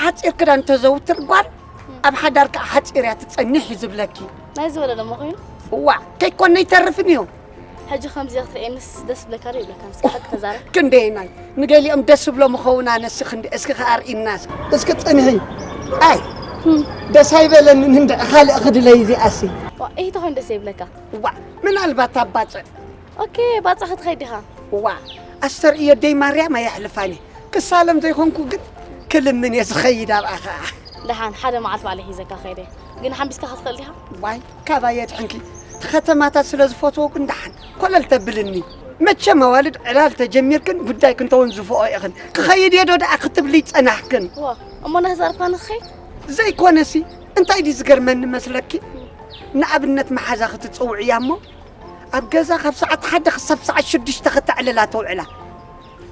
ሓጺር ክዳን ተዘውትር ጓል፣ ኣብ ሓዳር ከኣ ሓጺር እያ ትጸኒሕ እዩ ዝብለኪ። ናይ ዝበለ ደሞ ኮይኑ? እዋ፣ ከይኮነ ይተርፍን እዩ። ሕጂ ከምዚ ክትርእየንስ ደስ ዝብለካ ዶ ይብለካ? ንስኻ ሓቂ ተዛረብ። ክንደየናይ ንገሊኦም ደስ ዝብሎም ይኸውን፣ ኣነሲ ክንዲ እስኪ ከኣርኢናስ። እስኪ ጽንሒ። ኣይ፣ ህም። ደስ ኣይበለንን እንድዒ ካልእ ክድለይ እዚኣሲ። ዋ፣ ኢሂ ተኾይኑ ደስ ዘይብለካ? ዋ፣ ምናልባት ኣብ ባጽዕ። ኦኬ፣ ባጽዕ ክትኸይድ ዲኻ? ዋ፣ ኣስተርእዮ ኣደይ ማርያም ኣየሕልፋን እየ። ክሳለም ዘይኮንኩ ግን ክልምን እየ ዝኸይድ ኣብኣ ኸኣ። ደሓን ሓደ መዓልቲ ባዕለይ ሒዘካ ከይደ። ግን ሓምቢስካ ክትኽእል ዲኻ? ዋይ፣ ካባይ የድሕንኪ። እቲ ከተማታት ስለ ዝፈትዎ ግን ደሓን ኮለል ተብልኒ። መቸም ኣዋልድ ዕላል ተጀሚርክን ጉዳይክን ተወንዝፍኦ ኢኽን። ክኸይድ እየ ዶ ደኣ ክትብሊ ጸናሕክን? ዋ፣ እሞ ናህዛርፓ ንኽኸይድ? ዘይኮነሲ፣ እንታይ ድዩ ዝገርመኒ መስለኪ? ንኣብነት መሓዛ ክትጽውዕያ እሞ፣ ኣብ ገዛ ካብ ሰዓት ሓደ ክሳብ ሰዓት ሽዱሽተ ከተዕልላ ተውዕላ።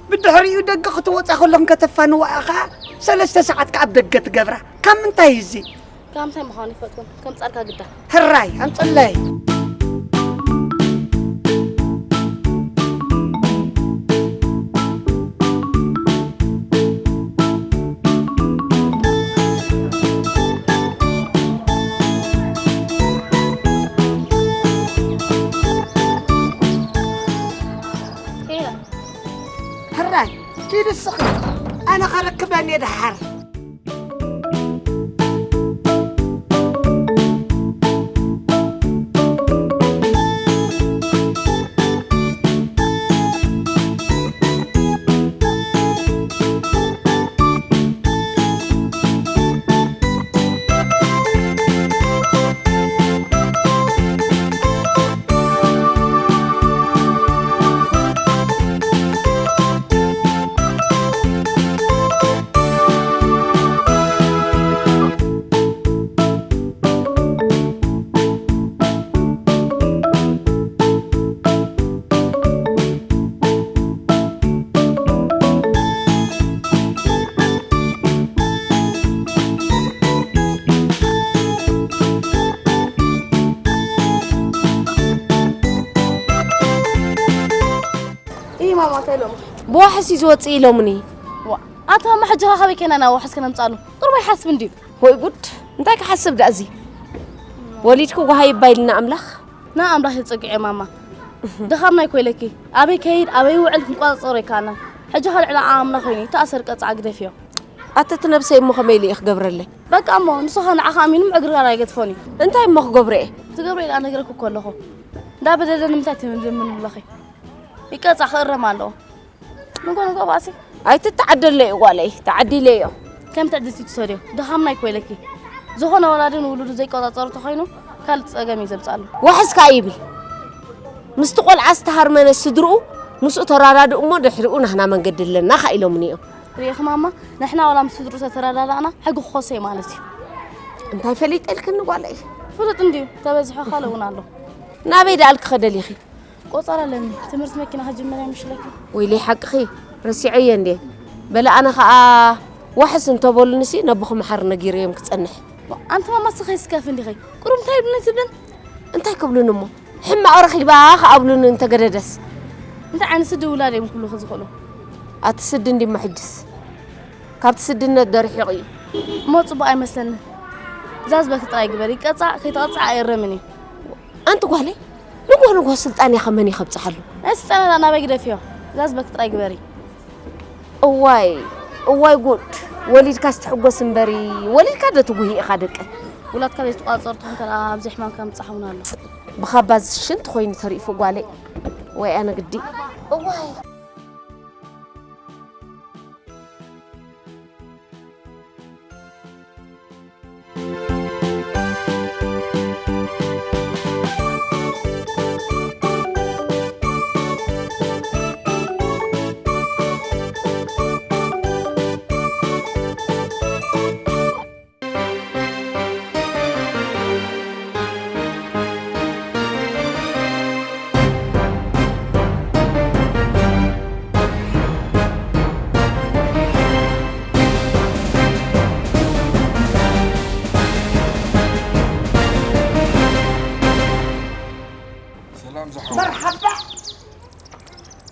ብድሕሪኡ ደገ ክትወጻ ከለኹም ከተፋንዋኣ ኸኣ ሰለስተ ሰዓት ከኣ ኣብ ደገ ትገብራ። ካብ ምንታይ እዚ? ካብ ምንታይ ምዃኑ ይፈልጡን ከም ጻድካ ግዳ። ሕራይ ኣምጽለይ። ሄሎ። ሕራይ ኪዲ ስኺ ኣነ ኸረክበን እየ ደሓር። እይ ማማ እንታይ ኢሎም? ብዋሕስ እዩ ዝወፅእ ኢሎምኒ። ዋ፣ ኣታ ማማ ሕጂ ኸ ካበይ ከይና ናብ ዋሕስ ከነምፅኣሉ? ቁሩብ ኣይሓስብን ድዩ? ወይ ጉድ፣ እንታይ ክሓስብ ደኣ እዚ? ወሊድኪ ጓሃ ይባይልና ኣምላኽ። ንኣምላኽ የጸግዖ ማማ። ድኻምና ኣይኮይለኪ። ኣበይ ከይድ፣ ኣበይ ውዕል ክንቆጻጸሮ ኣይከኣልናን። ሕጂ ካልዕ ለኣ ኣምና ኮይኑ፣ ተኣሰር ቀጽዓ ግደፍዮ። ኣተ እቲ ነብሰይ እሞ ከመይ ኢለ እየ ክገብረለይ? በቃ እሞ፣ ንሱ ኸኣ ንዓኻ ኣሚኑ ምዕግርጋር ኣይገድፎን እዩ። እንታይ እሞ ክገብሮ እየ? ትገብሮ ኢለ ኣነግረኪ እኮ ኣለኹ። እንዳበደለ ንምንታይ ትምንብለኺ? ይቀጻ ክእረም ኣለዎ። ንጎ ንጎ ባሲ። ኣይትተዓደለይ ጓለይ፣ ተዓዲለዮ። ከም ትዕድልቲ ትሰድዮ፣ ድኻምና ይኮይለኪ። ዝኾነ ወላዲ ንውሉዱ ዘይቆጻጸሩ ተኾይኑ፣ ካልእ ጸገም እዩ ዘምጻሉ። ዋሕስ ከኣ ይብል። ምስቲ ቆልዓ ዝተሃርመነ ስድርኡ፣ ምስኡ ተራዳድኡ እሞ ድሕሪኡ ናህና መንገዲ ኣለና ከኣ ኢሎምኒ እዮም። ርኢኺ ማማ፣ ንሕና ዋላ ምስ ስድርኡ ተተረዳዳእና፣ ሕጊ ክኾሶ እዩ ማለት እዩ። እንታይ ፈሊጠልክኒ ጓለይ? ፍሉጥ እንድዩ፣ ተበዚሑ ካልእ እውን ኣሎ። ናበይ ደኣልኪ ከደሊኺ? ቆጸራ ኣለኒ። ትምህርቲ መኪና ክጅምር እየ ምሽለኪ። ወይለይ ሓቅኺ፣ ረሲዐየ እንዴ። በለ ኣነ ኸኣ ዋሕስ እንተበሉንሲ ነቦኹ መሓር ነጊረዮም ክጸንሕ። ኣንቲ ማማ ስኺ ስከፍ እንዲኺ። ቁሩብ እንታይ ይብሉኒ ትብልን? እንታይ ክብሉኒ እሞ? ሕማቕ ረኺባ ክኣብሉኒ እንተገደደስ? እንታይ ዓይነት ስዲ ውላድ እዮም ክብሉኺ ዝኽእሉ? ኣቲ ስዲ እንዲሞ ሕጅስ ካብቲ ስድነት ደሪሒቑ እዩ። እሞ ጽቡቕ ኣይመስለኒ። ዛዝበኪ ጥራይ ግበሪ። ቀጻ ከይተቐጽዓ ኣይእረምን እዩ። ኣንቲ ጓለይ፣ ንግሆ ንግሆ ስልጣን እያ ከመን እዩ ከብጽሓሉ? ናይ ስልጣን ኣላ ናበይ ግደፍዮ? ዛዝበኪ ጥራይ ግበሪ። እዋይ፣ እዋይ ጉድ! ወሊድካስ ትሕጎስ እምበሪ፣ ወሊድካ ዶ ትጉሂ ኢኻ ደቀ? ውላድካ ዘይትቋጸር ትኾን ከኣ ኣብዚ ሕማምካ ምብጻሕ እውን ኣሎ። ብኻባ ሽንቲ ኮይኑ ተሪፉ ጓለይ። ወይ ኣነ ግዲ። እዋይ! ሰላም ዝሓወይ። መርሓባ።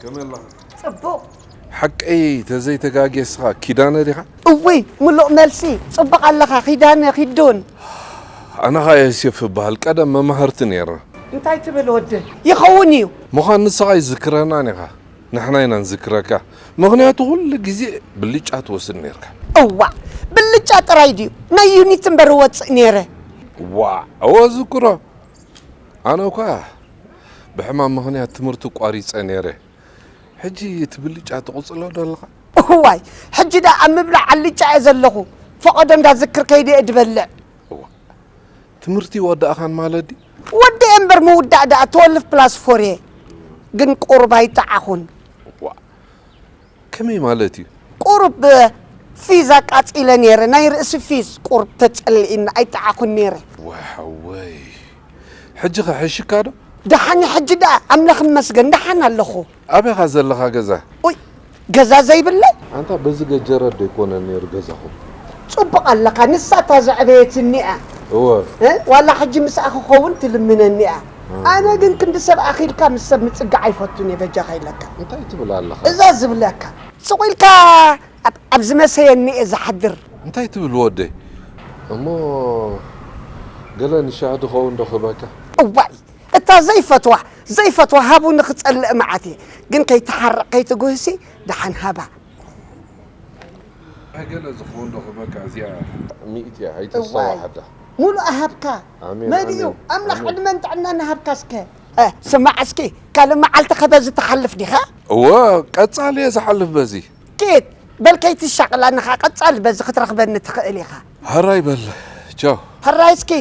ከመይ ኣለኻ? ጽቡቕ። ሓቀይ ተዘይተጋግየ እስኻ ኪዳነ ዲኻ? እውይ፣ ምሉእ መልሲ። ጽቡቕ ኣለኻ፣ ኪዳነ ኪዱን። ኣነ ኸኣ ዮሴፍ እበሃል፣ ቀደም መማህርቲ ነይርና። እንታይ ትብል ወደይ? ይኸውን እዩ። ምዃን ንስኻ ኣይዝክረናን ኢኻ፣ ንሕና ኢና ንዝክረካ። ምኽንያቱ ኩሉ ግዜ ብልጫ ትወስድ ነይርካ። እዋእ፣ ብልጫ ጥራይ ድዩ? ናይ ዩኒት እምበር እወጽእ ነይረ። ዋእ፣ እወ ዝክሮ። ኣነ እኳ ብሕማም ምኽንያት ትምህርቲ ቋሪጸ ነይረ። ሕጂ እቲ ብልጫ ትቕጽሎ ዶ ኣለኻ? እዋይ፣ ሕጂ ደኣ ኣብ ምብላዕ ኣልጫ እየ ዘለኹ። ፈቐዶ እንዳዝክር ከይደ እየ ድበልዕ። እዋ፣ ትምህርቲ ወዳእኻን ማለት ድዩ? ወዲኤ እምበር ምውዳእ ደኣ ትወልፍ ፕላስ ፎር እየ። ግን ቁሩብ ኣይጠዓኹን። እዋ፣ ከመይ ማለት እዩ? ቁሩብ ፊዝ ኣቃጺለ ነይረ፣ ናይ ርእሲ ፊዝ ቁሩብ ተጸሊእኒ ኣይጠዓኹን ነይረ። ዋይ ሓወይ፣ ሕጂ ኸ ሕሽካ ዶ? ደሓን ሕጂ ደኣ ኣምላኽ ይመስገን ደሓን ኣለኹ። ኣበይ ኢኻ ዘለኻ ገዛ? ኡይ፣ ገዛ ዘይብለይ? ኣንታ በዚ ገጀረት ዶ ኣይኮነን ነይሩ ገዛኹም? ጽቡቕ ኣለኻ፣ ንሳ እታ ዘዕበየትኒ እያ። እወ። እ? ዋላ ሕጂ ምስኣ ክኸውን ትልምነኒ እያ። ኣነ ግን ክንዲ ሰብ ኣኺልካ ምስ ሰብ ምጽጋዕ ኣይፈቱን እየ፣ በጃኻ ኢለካ። እንታይ ትብል ኣለኻ? እዛ ዝብለካ። ስቕ ኢልካ ኣብ፣ ኣብ ዝመሰየኒ እየ ዝሓድር። እንታይ ትብል ወደይ? እሞ ገለ ንሻሂ ድኸውን ዶ ክህበካ? እዋይ፣ እታ ዘይፈትዋ፣ ዘይፈትዋ ሃቡኒ ክጸልእ መዓት እየ። ግን ከይትሓርቕ ከይትጉህሲ ደሓን ሃባ። ገለ ዝኸውን ዶ ክህበካ? እዚኣ ሚእቲ እያ፣ ኣይተስተዋሕዳ። እዋይ፣ ሙሉእ ሃብካ። ኣሜን፣ መሊኡ። ኣሜን፣ ኣምላኽ ኣሜን። ዕድመን ጥዕናን ሃብካ እስከ። እ፣ ስማዕ እስኪ፣ ካልእ መዓልቲ ከ በዚ ትሓልፍ ዲኻ? እወ፣ ቀጻሊ እየ ዝሓልፍ በዚ። ኪድ፣ በል ከይትሻቕላ ንኻ ቀጻሊ በዚ ክትረኽበኒ ትኽእል ኢኻ። ሕራይ በል፣ ቻው። ሕራይ እስኪ፣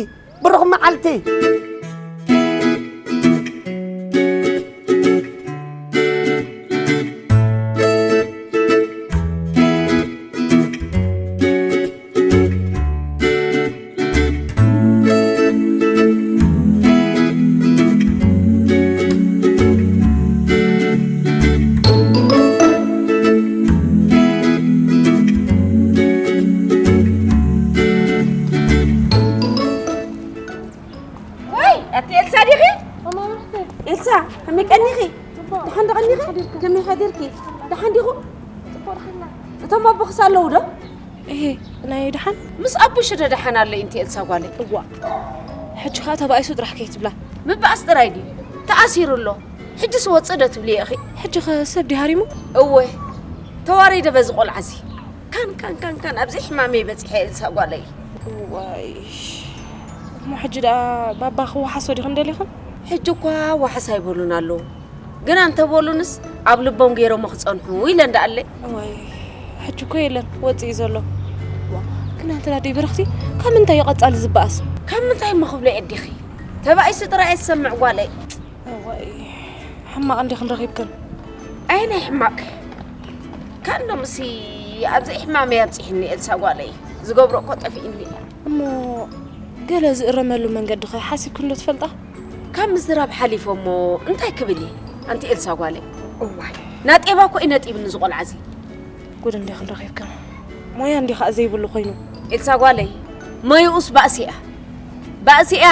ብሩኽ መዓልቲ። ወይ፣ ኣቲ ኤልሳ ዲኺ? ኤልሳ፣ ከመይ ቀኒኺ? ደሓን ዶ ቀኒኺ? ከመይ ሓዲርኪ? ደሓን ዲኹ? እቶም ኣቦኽስ ኣለዉ ዶ? እሄ፣ ናይ ደሓን? ምስ ኣቡሽ ዶ ደሓን ኣሎ ኢንቲ ኤልሳ ጓለይ? እዋ፣ ሕጂ ኸኣ ተባኢሱ ጥራሕ ከይትብላ። ምባኣስ ጥራይ ድዩ? ተኣሲሩ ኣሎ። ሕጂስ ወጽእ ዶ ትብሊ ኢኺ? ሕጂ ኸ ሰብ ድዩ ሃሪሙ? እወ፣ ተዋሪደ በዚ ቆልዓ እዚ። ካን፣ ካን፣ ካን፣ ካን፣ ኣብዚ ሕማመይ በጺሐ ኤልሳ ጓለይ። እዋይ፣ እሞ ሕጂ ደኣ ባባ ክወሓሶ ዲኽን ደሊኽን? ሕጂ እኳ ዋሕስ ኣይበሉን ኣለዉ። ግና እንተበሉንስ ኣብ ልቦም ገይሮሞ ክጸንሑ ኢለ እንዳኣለ። እዋይ፣ ሕጂ እኮ የለን፣ ወፂ እዩ ዘሎ። ዋ፣ ግን ኣንተ ኣደይ ብርኽቲ፣ ካብ ምንታይ እዩ ቀፃሊ ዝበኣስ? ካብ ምንታይ እሞ ክብሎ የዲኺ? ተባኢሱ ጥራይ እየ ዝሰምዕ ጓለይ። እዋይ፣ ሕማቕ እንዲኽን ረኺብክን። ኣይ ናይ ሕማቕ። ካንዶምሲ ኣብዚ ሕማመይ ኣብፂሕኒ ኤልሳ ጓለይ። ዝገብሮ እኮ ጠፊእኒ። እሞ ገለ ዝእረመሉ መንገዲ ኸ ሓሲብክን ዶ ትፈልጣ? ካብ ምዝራብ ሓሊፈ እሞ እንታይ ክብል እየ ኣንቲ ኤልሳ ጓለይ? እዋይ ናጤባ እኮ እዩ ነጢብኒ እዚ ቆልዓ እዚ። ጉድ እንዲኽን ረኺብክን። ሞያ እንዲኻ ዘይብሉ ኮይኑ። ኤልሳ ጓለይ መይኡስ ባእሲ እያ ባእሲ እያ።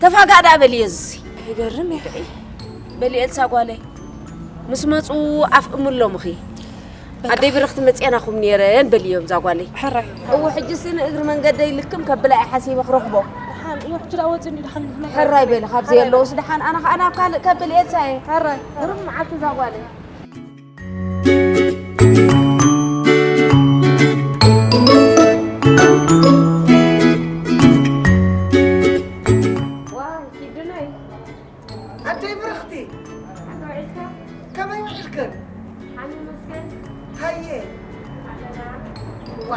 ተፋጋእ ደኣ በልዮ እዚ። ይገርም እዩ። በሊ ኤልሳ ጓለይ ምስ መፁ ኣፍእምሎምኺ። ኣደይ ብርኽቲ መፅኤናኹም ነይረን በልዮም እዛ ጓለይ። ሕራይ እዎ ሕጂ ሲ ንእግሪ መንገደይ ልክም ከብላ እየ ሓሲበ ክረኽቦ። ደሓን እዎ ሕጂ ደኣ ወፂኡ እንዲ ደሓን ሕራይ በሊ ካብዚ የለውስ ደሓን ኣነ ከዓ ናብ ካልእ ከብል ኤልሳየ። ሕራይ ግሩም መዓልቲ እዛ ጓለይ። ኣደይ ብርኽቲ ከመይ ውዒልክን? ሃየ ዋ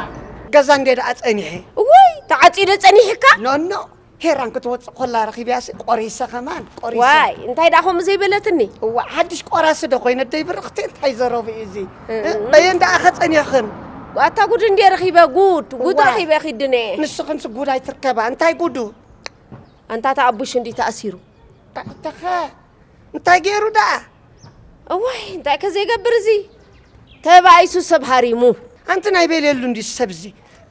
ገዛ እንዴ ደኣ ጸኒሐ። እዋይ ተዓጺደ ጸኒሕካ? ኖኖ ሄራን ክትወጽእ ኮላ ረኺብያሲ ቆሪሰ ከማን ቆሪሰ። ዋይ እንታይ ደኣ ከምኡ ዘይበለትኒ? እዋ ሓድሽ ቆራሲ ዶ ኮይነ ኣደይ ብርኽቲ እንታይ ዘረቡ እዩ እዚ? በየን ደኣ ከጸኒሕኽን? ኣታ ጉድ እንዴ ረኺበ ጉድ ጉድ ረኺበ ኺድነ። ንስኽንስ ጉድ ኣይትርከባ እንታይ ጉዱ? ኣንታ ተኣቡሽ እንዲ ተኣሲሩ። ተኸ እንታይ ገይሩ ደኣ? እዋይ እንታይ ከ ዘይገብር እዚ ተባኢሱ ሰብ ሃሪሙ። ኣንቲ ናይ ቤሌሉ እንዲ ሰብ እዚ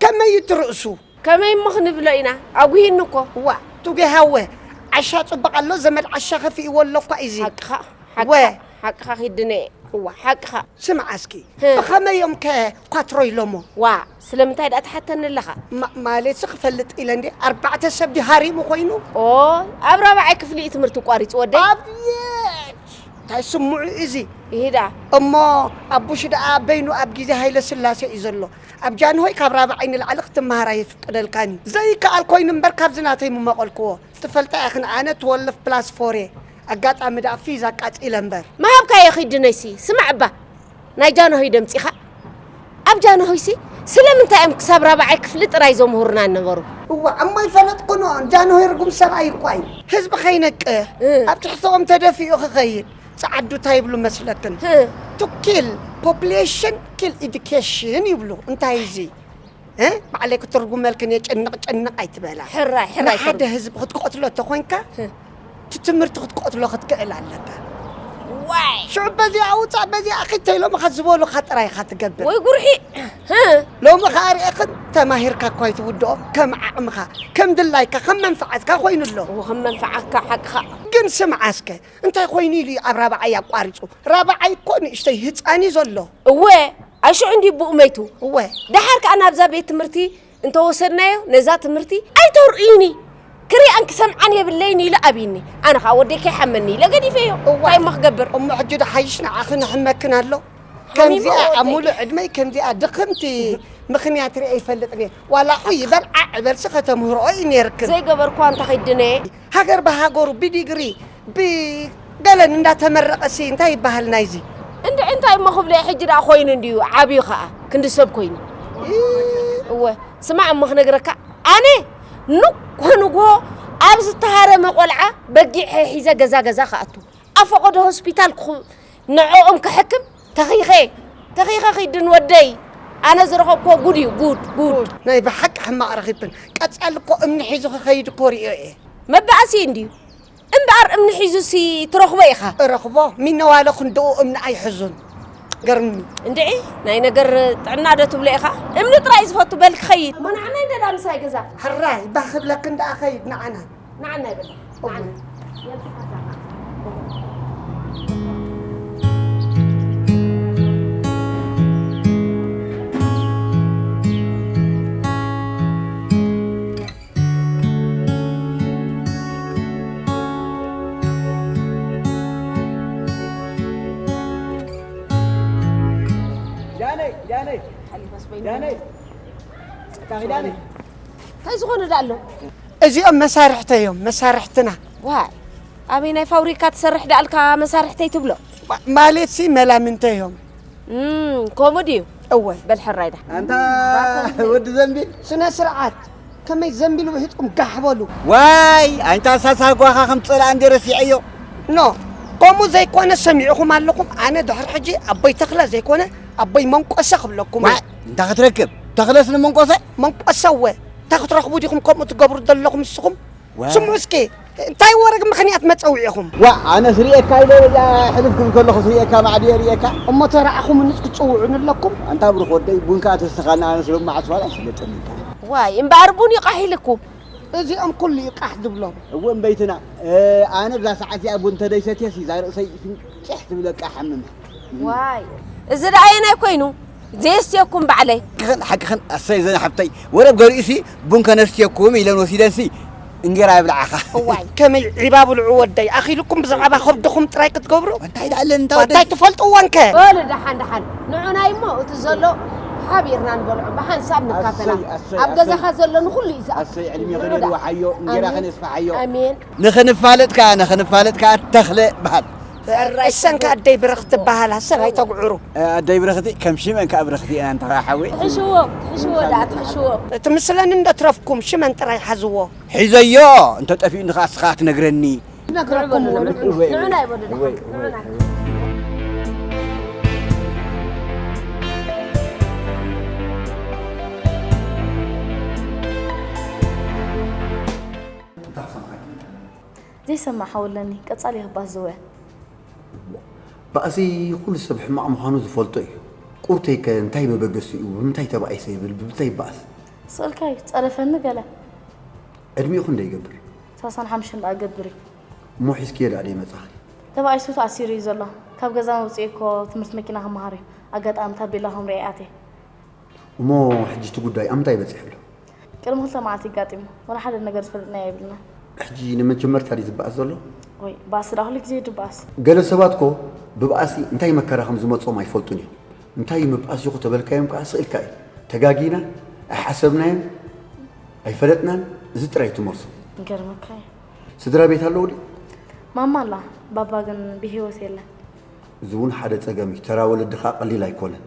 ከመይ እዩ እቲ ርእሱ? ከመይ እሞ ክንብሎ ኢና ኣጉሂኒ እኮ። ዋ ቱጌ ሃወ ዓሻ ጽቡቕ ኣሎ ዘመድ ዓሻ ከፊእዎ ኣሎ እኳ እዩ እዚ። ሓቅኻ ወ ሓቅኻ ሓቅኻ ኺድነ እዋ ሓቅኻ። ስምዓ እስኪ ብኸመይ እዮም ከ ኳትሮ ኢሎሞ? ዋእ ስለምንታይ ደኣ ትሓተኒ ኣለኻ? ማሌትሲ ክፈልጥ ኢለ እንዴ ኣርባዕተ ሰብ ድዩ ሃሪሙ ኮይኑ? ኦይ ኣብ ራብዓይ ክፍሊ እዩ ትምህርቲ ቋሪጹ ወደይ። ኣብየት እንታይ ስምዑ እዚ? ይሂዳ እሞ ኣቡሽ ደኣ በይኑ ኣብ ግዜ ሃይለስላሴ እዩ ዘሎ። ኣብ ጃንሆይ ካብ ራብዓይ ንላዕሊ ክትመሃር ኣይፍቅደልካን እዩ። ዘይከኣል ኮይኑ እምበር ካብዚ ናተይ ምመቐልክዎ። ትፈልጣ ኢኽን ኣነ ትወልፍ ፕላስ ፎር እየ። ኣጋጣሚ ደኣ ፊዝ ኣቃጺለ እምበር። ምሃብካዮ ኺዲ ነይሲ ስማዕ እባ ናይ ጃንሆይ ደምጺኻ ኣብ ጃንሆይሲ ስለምንታይ እዮም ክሳብ ራብዓይ ክፍሊ ጥራይ ዘምህሩና ነበሩ? እዋእ እሞ ኣይፈለጥኩንኦን ጃንሆይ ርጉም ሰብኣይ እኳ እዩ። ህዝቢ ከይነቅህ ኣብ ትሕተኦም ተደፊኡ ክኸይድ ጸዓዱ ታይ ይብሉ መስለክን? ቱ ኪል ፖፕሌሽን ኪል ኢዱኬሽን ይብሉ። እንታይ እዚ? ባዕለይ ክትርጉመልክን እየ ጭንቕ ጭንቕ ኣይትበላ። ሕራይ ሕራይ ንሓደ ህዝቢ ክትቀትሎ ተኾይንካ እቲ ትምህርቲ ክትቀትሎ ክትክእል ኣለካ። ዋይ ሽዑ በዚኣ ውፃእ በዚኣ ኺድ ተይሎምኻ ዝበሉኻ ጥራይ ኢኻ ትገብር። ወይ ጉርሒ። ሎሚ ኸዓ ርኤኽን ተማሂርካ እኳ ኣይትውድኦ ከም ዓቕምኻ ከም ድላይካ ከም መንፍዓትካ ኮይኑ ኣሎ። እወ ከም መንፍዓትካ ሓቅኻ። ግን ስምዓ እስከ እንታይ ኮይኑ ኢሉ እዩ ኣብ ራብዓይ ኣቋሪፁ? ራብዓይ እኮ ንእሽተይ ህፃን እዩ ዘሎ። እወ ኣይ ሽዑ እንድዩ ብኡ መይቱ። እወ ደሓር ከዓ ናብዛ ቤት ትምህርቲ እንተወሰድናዮ ነዛ ትምህርቲ ኣይተርእዩኒ ክሪኣን ክሰምዓን የብለይን ኢሉ ኣብይኒ። ኣነ ከዓ ወደይ ከይሓመኒ ኢለ ገዲፈዮ። እዋይ። እንታይ እሞ ክገብር? እሞ ሕጂ ዶ ሓይሽ ንዓኺ ንሕመክን ኣሎ? ሓሚመ ከምዚኣ ኣብ ወደይ። ሙሉእ ዕድመይ ከምዚኣ ድኽምቲ ምኽንያት ሪአ ይፈልጥን እየ። ዋላ ኹ ይበል ዓዕ በልሲ ከተምህርኦ እዩ ነይርክን። ዘይገበርኳ እንተ ኺድነ። ሃገር ብሃገሩ ብዲግሪ ብገለን እንዳተመረቐሲ እንታይ ይበሃል ናይዚ? እንድዒ እንታይ እሞ ክብሎ እየ ሕጂ ደኣ ኮይኑ እንድዩ ዓብዩ ኸዓ ክንዲ ሰብ ኮይኑ። እወ ስማዕ እሞ ክነግረካ ኣነ ንግሆ ንግሆ ኣብ ዝተሃረመ ቆልዓ በጊዕ ሒዘ ገዛ ገዛ ክኣቱ ኣብ ፈቐዶ ሆስፒታል ክኹ ንዕኦም ክሕክም ተኺኸ ተኺኸ ኺድን ወደይ ኣነ ዝረኸብክዎ ጉድ እዩ ጉድ ጉድ። ናይ ብሓቂ ሕማቕ ረኺብክን። ቀጻሊ እኮ እምኒ ሒዙ ክኸይድ እኮ ርእዮ እየ። መባእሲ እዩ እንድዩ እምበኣር እምኒ ሒዙሲ ትረኽቦ ኢኻ። እረኽቦ ሚነዋለ ክንድኡ እምኒ ኣይሕዙን። ገርምኒ። እንድዒ ናይ ነገር ጥዕና ዶ ትብሎ ኢኻ? እምኒ ጥራይ ዝፈቱ በል ክኸይድ። እሞ ንዓናይ እንደ ዳ ምሳይ ገዛ። ሕራይ ባህ ክብለክን ደኣ ኸይድ ንዓና። ንዓና ይበል። ንዓና። ዳነይ ዳነይ ሓሊፋስ በይኑ ዳነይ ጸጋ ኪዳነይ እንታይ ዝኾነ ዳ ኣሎ? እዚኦም መሳርሕተይ እዮም መሳርሕትና። ዋይ ኣበይ ናይ ፋብሪካ ትሰርሕ ደኣልካ መሳርሕተይ ትብሎ? ማ-፣ ማለትሲ መላምንተ እዮም። እም፣ ከምኡ ድዩ? እወ። በል ሕራይ ዳ። ኣንታ ወዲ ዘንቢል። ስነ ስርዓት። ከመይ ዘንቢል ውሒጥኩም ጋሕ በሉ። ዋይ፣ ኣንታ ሳሳ ጓኻ ከም ጸላእ እንደ ረሲዐዮ። ኖ፣ ከምኡ ዘይኮነ ሰሚዕኹም ኣለኹም። ኣነ ድሕሪ ሕጂ ኣቦይ ተኽለ ዘይኮነ ኣቦይ መንቆሰ ክብለኩም እየ። ዋይ፣ እንታይ ክትረክብ? ተኽለስ ንመንቆሰ? መንቆሰ እወ። እንታይ ክትረኽቡ ዲኹም ከምኡ ትገብሩ ዘለኹም ንስኹም? ዋ። ስምዑ እስኪ፣ እንታይ ወረግ ምኽንያት መጸውዒኹም? ዋ፣ ኣነስ ርእየካ ኢለ እዛ ሕልፍ ክብል ከለኹስ ርእየካ ማዕድየ ርእየካ። እሞ ተራእኹምንስ ክትጽውዑኒ ኣለኩም? ኣንታ ብሩኽ ወደይ፣ ቡን ከኣ ተስተኻና ኣነስ ሎሚ መዓልቲ ዋላ ኣይፈለጠኒ። ዋይ፣ እምበኣር ቡን ይቃሕ ኢልኩም። እዚኦም ኩሉ ይቃሕ ዝብሎም። እወ እምበይትና፣ እ፣ ኣነ ብዛ ሰዓት እዚኣ ቡን ተደይሰትየስ እዛ ርእሰይ ፍንጭሕ ትብለካ ሓምም። ዋይ፣ እዚ ደኣ ኣየናይ ኮይኑ? ዘየስትየኩም ባዕለይ። ሓቅኽን፣ ሓቅኽን፣ ኣሰይ ዘነ ሓብተይ። ወረብ ገሪኡሲ ቡን ከነስትየኩም ኢለን ወሲደንሲ እንጌራ ይብልዓኻ። እዋይ፣ ከመይ ዒባ ብልዑ ወደይ፣ ኣኺልኩም ብዛዕባ ከብድኹም ጥራይ ክትገብሩ? እንታይ ደኣ ኣለን እንታ እንታይ ወደይ? ትፈልጥዎ እንከ? በሉ ደሓን ደሓን። ንዑናይ እሞ እቲ ዘሎ ሓቢርና ንበልዖ፣ ብሓንሳብ ንካፈላ። ኣሰይ፣ ኣሰይ፣ ኣብ ኣሰይ። ገዛኻ ዘሎ ንኹሉ እዩ ዝኣክል። ኣሰይ፣ ዕድሜ ንዑ ደኣ። ክነድዋሓዮ፣ እንጌራ ኣሜን። ከነስፍሓዮ። ኣሜን። ንኽንፋለጥ ከኣ፣ ንኽንፋለጥ ከኣ ተኽለ በሃል። እሰንከ ኣደይ ብርኽቲ በሃላ፣ ሰብ ኣይተጉዕሩ። ኣደይ ብርኽቲ ከም ሽመን ከኣ ብርኽቲ እያ፣ እንተ ኸዓ ሓወይ። ትሕሽዎ፣ ትሕሽዎ ደኣ፣ ትሕሽዎ። ትምስለኒ እንዶ ትረፍኩም፣ ሽመን ጥራይ ሓዝዎ። ሒዘዮ፣ እንተ ጠፊኡኒ ኸዓ እስኻ ትነግረኒ። ነግረኩም ንዑ፣ ንዑ፣ ንዑ፣ ንዑ፣ ንዑ፣ ንዑ፣ ንዑ። ዘይሰማዕ ሓወለኒ፣ ቀጻሊ ክባስ ዝውዕል። ባእሲ ኩሉ ሰብ ሕማቕ ምዃኑ ዝፈልጦ እዩ። ቁርተይከ እንታይ መበገሲኡ? ብምንታይ ተባኢሰ ይብል? ብምንታይ ይባእስ? ስእልካ እዩ፣ ጸረፈኒ ገለ። ዕድሚኡ ክንደይ ይገብር? ሰላሳን ሓሙሽተን ደኣ ገብር እዩ። እሞ ሒዝክዮ ደኣ ደይመጻኺ? ተባኢሱ ተኣሲሩ እዩ ዘሎ። ካብ ገዛ መውጽኢ እኮ ትምህርቲ መኪና ክመሃር እዩ። ኣጋጣሚ ታቤላ ከም ርእየ ኣትየ። እሞ ሕጂ እቲ ጉዳይ ኣብ ምንታይ በጺሑ ኣሎ? ቅድሚ ክልተ መዓልቲ ኣጋጢሙ። ወላ ሓደ ነገር ዝፈልጥናዮ የብልና። ሕጂ ንመጀመርታ ድዩ ዝበኣስ ዘሎ? ወይ፣ ባእሲ ደኣ ኩሉ ግዜ ድበኣስ። ገለ ሰባት እኮ ብባእሲ እንታይ መከራ ከም ዝመጾም ኣይፈልጡን እዮም። እንታይ እዩ ምብኣስ ኢኹ ተበልካዮም ከኣ ስቕ ኢልካ እዩ። ተጋጊና፣ ኣይሓሰብናዮን፣ ኣይፈለጥናን፣ እዚ ጥራይ እዩ እቲ መልሱ። ይገርመካ እዩ። ስድራ ቤት ኣለዉ ድዩ? ማማ ኣላ፣ ባባ ግን ብህይወት የለን። እዚ እውን ሓደ ጸገም እዩ። ተራ ወለዲ ከኣ ቀሊል ኣይኮነን።